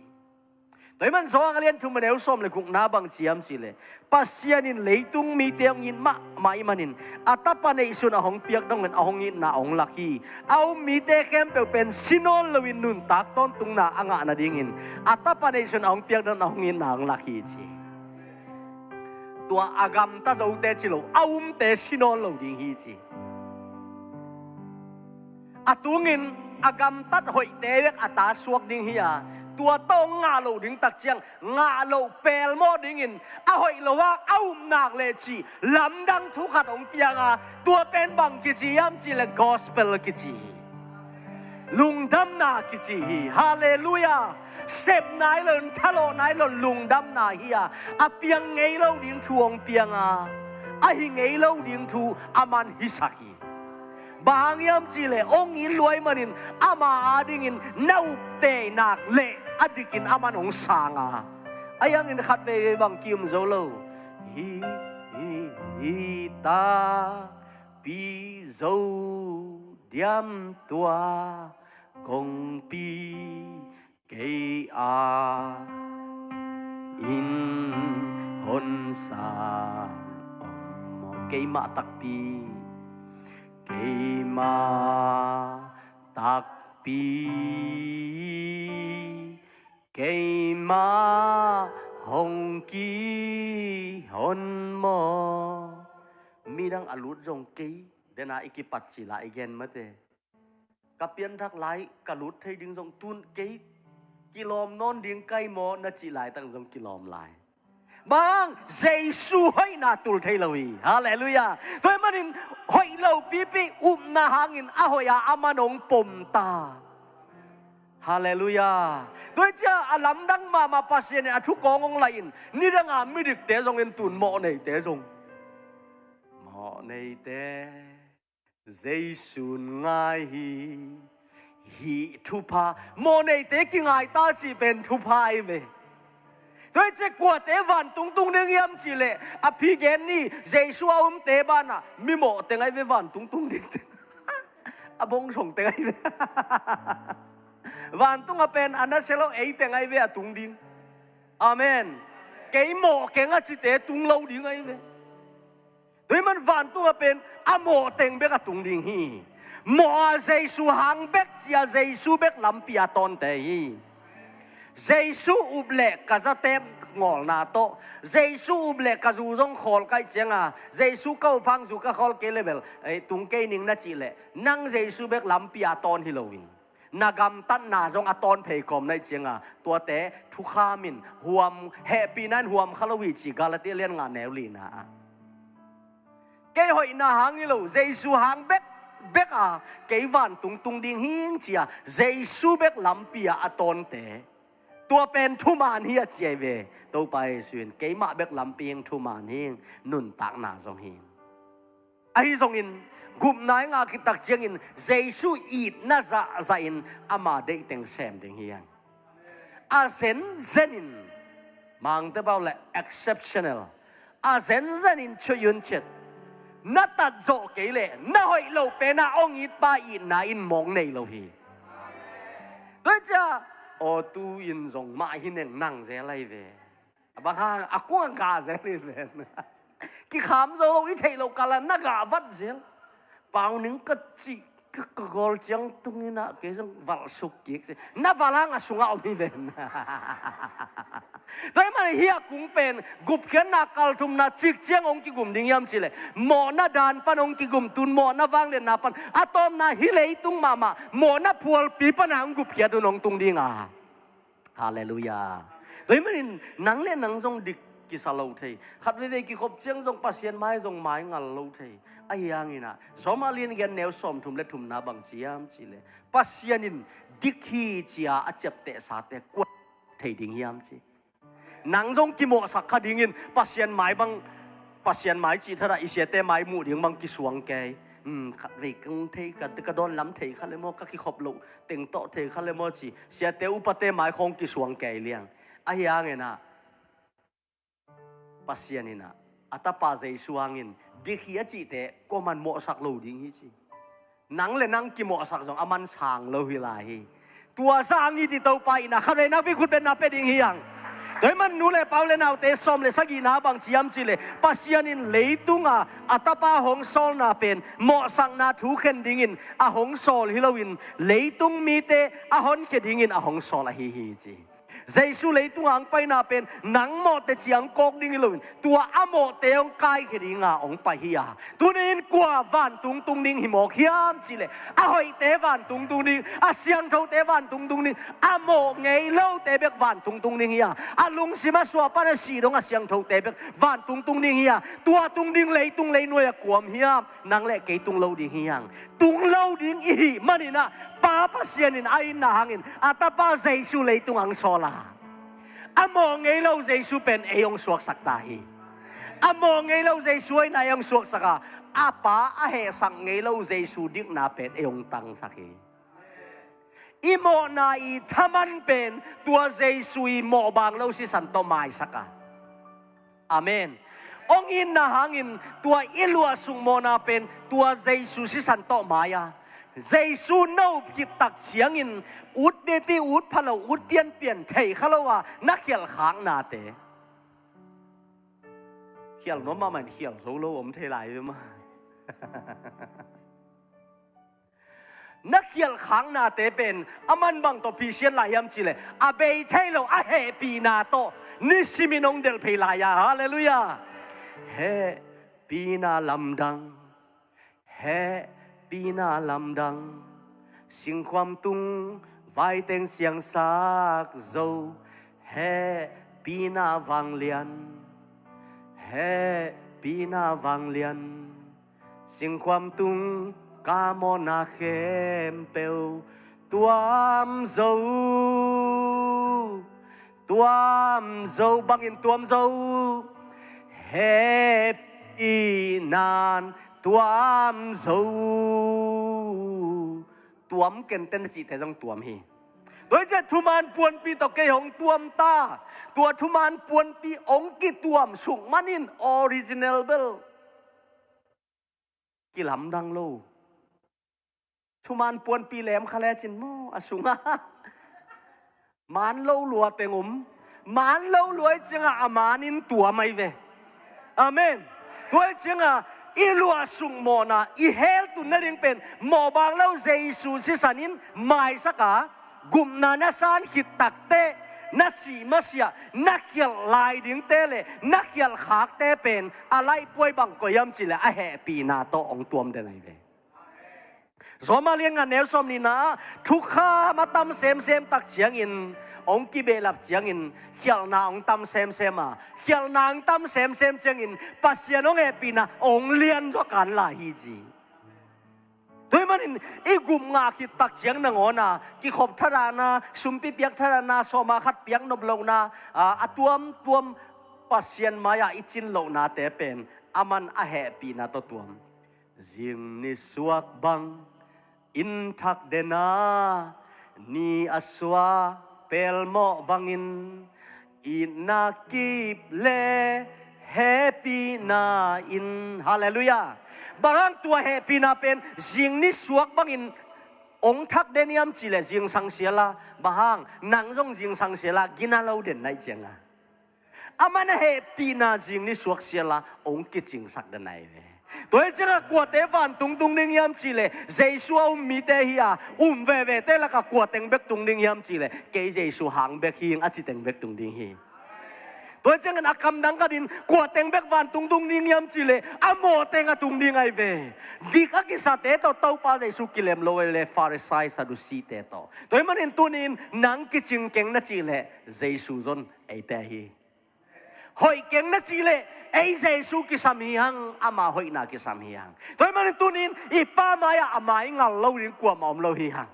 Tua hi man Johan a lian thum a neu sawm le gukna bang ci hiam cih leh, Pasian in leitung mite hong it mahmah ahih manin a tapa neihsun a hong piak dongin a hong itna hong lak hi. A um mite khempeuh pen si nawn loin nuntak tawntungna a ngah nadingin a tapa neihsun a hong piak dongin a hong itna hong lak hi ci. Tua a gamta zote ci lo, a umte si nawn lo ding hi ci. A tungin a gamtat hoihte bek a ta suak ding hi a, tua tawh ngah lo ding tak ciang, ngah loh pelmawh dingin a hoih lo a, a um nak leh cih lamdang thu khat hong piang a, tua pen bang kici hiam cih leh gospel kici hi. Lungdamna kici hi. Halleluiah. Sep nai lo, thalawh nai lo, lungdamna hi a, a piang ngei lo ding thu hong piang a, a hi ngei lo ding thu a man hisak hi. Bang hang hiam cih leh hong it lua ahih manin ama adingin na uptehnak leh a dikin a man hong sang a. Ahi hangin khat veivei bang ki-um zo lo. Hi, hi, hi ta. Pi zo diam tua kongpi kei a in hon sa om maw? Keimah takpi, keimah takpi, keimah hong kihon maw? Midang a lut zong kei dena i kipat cih la i gen mate. Ka pianthak lai ka lut thei ding zong tun kei, kilawm nawn ding kai maw na cih laitang zong kilawm lai. Bang, Jesu hoihna tul thei lo hi. Halleluiah. Tua ahih manin hoih lo pipi upna hangin a hoih a a man hong pom ta. Halleluiah. Tua hi ciah a lamdang mahmah Pasian in a thukawng hong lai-in nidanga midikte zongin tun mawhneite zong, mawhneite Jesu'n ngai hi. Hih thupha, mawhneite kingai ta cih pen thupha hi ve. Tua hi ciah kuate vantung tung ding hiam cih leh a phi gen ni, Jesu a umte banah mi mawh teng ahi ve vantung tung ding teng. A bong song teng ahi ve. Vantung a pen a nasia lo ei teng ahi ve a tung ding. Amen. Kei mawh keng a cite tung lo ding ahi ve. Tua ahih man vantung a pen a mawh teng bek a tung ding hi. Mawh a Jesu hang bek ci a Jesu bek lampi a tawnte hi. Jesu up leh ka zatep ngawlna tawh, Jesu up leh ka zu zong khawl ka hih cianga, Jesu ka up hang zu ka khawl kei leh bel, eh, tung kei ning na cih leh, nang Jesu bek lampi a tawn hi loin, na gamtatna zong a tawn phei kawm na hih cianga, tuate thukhamin huam, hehpihna in huam kha lo hi ci Galatia lian nga neu lina ah. Kei hoihna hang hi lo, Jesu hang bek, bek a, kei vantung tung ding hing ci a, Jesu bek lampi a a tawnte. Tua pen thuman hi a ci ahi ve. Topa Jesu in keimah bek lampi hing, thuman hing, nuntakna zong hing. Ahi zongin gupna i ngah khit tak ciangin Jesu itna zahzahin ama deih teng sem ding hi hang. A zenzenin Mangte pau le exceptional. A zenzen in chuyun chet. Na tat zawh kei leh na hoih loh penah hong it pa itna in mawng nei lo hi. Tua hi ciah, aw tu in zong mah hi neng nang zel ahi ve. A bang hang a kuang ka zel hi ven. Kikham zo lo i theih loh kal ah na gah vat zel. Pau ning ka cih ka, ka gawl ciang tung inah kei zong valh suk kik si. Na valh hang a sungah om hi ven. Tua hi man hi a kung pen gupkhiatna kalthumna cik ciang hong kigum ding hiam cileh mawhna dan pan hong kigum tun mawhna vangliatna pan a tawpna hi leitung mahmah mawhna phualpi pana hong gupkhiat un hong tung ding a. Halleluiah. Tua hi manin nang le nang zong dik kisa lo thei. Khat veivei kikhop ciang zong Pasian mai zong mai ngal lo thei. Ahi hanginah Sawm a lian giat neu sawmthum le thumna bang ci hiam cileh Pasian in dik hi cia a ciaptehsate kuat thei ding hiam ci. Nang zong kimawhsak kha dingin Pasian mai bang Pasian mai cih thatah i siate mai muh ding bang kisuang kei. Hmm, khat vei kong thei ka, ka dawn lam thei kha le maw, ka kikhop loh teng tawh thei kha le maw ci siate upate mai khawng kisuang kei liang. Ahi hanginah Pasian inah a tapa Jesu hangin dik hi a cihte kuaman mawhsak lo ding hi ci. Nang le nang kimawhsak zong a man sang lo hi lai hi. Tua sang i ti Topa inah khat vei nakpi khutbetna pia ding hi hang. Tua hi man nu le pau le naute sawm le sagihna bang ci hiam cileh Pasian in leitunga a tapa hong sawlna pen mawhsakna thu khen dingin a hong sawl hi loin leitung mite a honkhia dingin a hong sawl ahi hi ci. Jesu leitunga hong paina pen nang mawhte ciang kawk ding hi loin tua a mawhte hong kaikhia dinga hong pai hi a. Tuni in kua vantung tung ding hi mawk hiam cileh a hoihte vantung tung ding, a siangthote vantung tung ding, a mawh ngei lote bek vantung tung ding hi a. A lungsim a suah pan a si dong a siangthote bek vantung tung ding hi a. Tua tung ding leitung leinuai a kuam hiam? Nang le kei tung lo ding hi hang. Tung lo ding i hih maninah Pa Pasian in a itna hangin a tapa Jesu leitung ang sawl a. A mawh ngei lo Jesu pen ei hong suaksak ta hi. A mawh ngei lo Jesu a itna ei hong suaksak a. A Pa a hehsak ngei lo Jesu dikna pen ei hong tangsak hi. I mawhna i thaman pen tua Jesu i mawhbang lo sisan tawh maisak a. Amen. Hong itna hangin tua i luahsuk mawhna pen tua Jesu sisan tawh mai a. Jesu nop khit tak ciangin ut bipi ut phalo ut pianpian thei kha lo a na khialh khaknate. Khialh nuam mahmah in khialh zo lo om thei lai ve mah. Na khialh khaknate pen a man bang tawh phisiat lai hiam cileh a bei thei lo a hehpihna tawh nisimin hong delh phei lai a. Halleluiah. Hehpihna lamdang, hehpihna lamdang, singkhuam tung vaiteng siangsak zo, hehpihna vanglian, hehpihna vanglian. Singkhuam tung ka mawhna khempeuh tuam zo, tuam zo, bangin tuam zo, hehpihnan tuam zo. Tuam kenten a cihte zong tuam hi. Tua hi ciah thuman puanpi tawh kei hong tuam ta. Tua thuman puanpi hong kituam suk manin original bel kilamdang lo. Thuman puanpi lem kha lecin maw a sungah man lo lua teng om. Man lo lua i ciangah a manin tuam ahi ve. Amen. Tua i ciangah i luahsuk mawhna i heltun nading pen mawhbang lo Jesu sisan in maisak a, gupna na san khit takteh na sih masiah na khialh lai dingte le na khialh khakte pen a laihpuai bang koi hiam cileh a hehpihna tawh hong tuam den ahi ve. Rom a lian nga neu sawm nihna ah thukham a tam semsem tak ciangin hong kibehlap ciangin khialhna hong tam semsem a, khialhna hong tam semsem ciangin Pasian hong hehpihna hong lian zaw kan lai hi ci. Tua hi manin i gup ngah khit tak ciang nangawn a kikhop thadah na, sumpi piak thadah na, sawma khat piak nop lohna, a, a tuamtuam Pasian mai-ah i cin lohnate pen a man a hehpihna tawh tuam. Zing nisuak bang inn thak den a, ni a suah pelmawh bangin Itna kip le hehpihna in. Halleluiah. Bang hang tua hehpihna pen zing nisuak bangin ong thak den hiam cih leh zingsang sial a, bang hang nang zong zingsang sial a, gina lo den na hih ciangin. Aman a hehpihna zing nisuak sial a ong kicingsak den ahi ve. Tua hi ciangin kuate vantung tung ding hiam cih leh Jesu a um mite hi a, um vevete lakah kua teng bek tung ding hiam cih leh kei Jesu hang bek hi ing a ci teng bek tung ding hi. Tua hi ciangin a kamdang khat in kua teng bek vantung tung ding hiam cih leh a mawh teng a tung ding ahi ve. Dik a kisate tawh Topa Jesu kilem lo ahi leh Farisai Sadusi-te tawh. Tua ahih manin tuni-in nang kicing keng na cih leh Jesu zon eite hi. Hoih keng na cih leh ei Jesu kisam hi hang, ama hoihna kisam hi hang. Tua ahih manin tuni-in i Pa mai-ah a mai ngal lo ding kuamah om lo hi hang.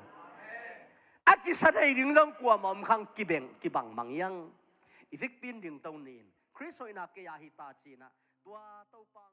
A kisa thei ding zong kuamah om kha hang, kibeng kibang mang hi hang. I vekpi-in dingto ni-in Khrist hoihna kei-ah hi ta ci-in ah tua Topa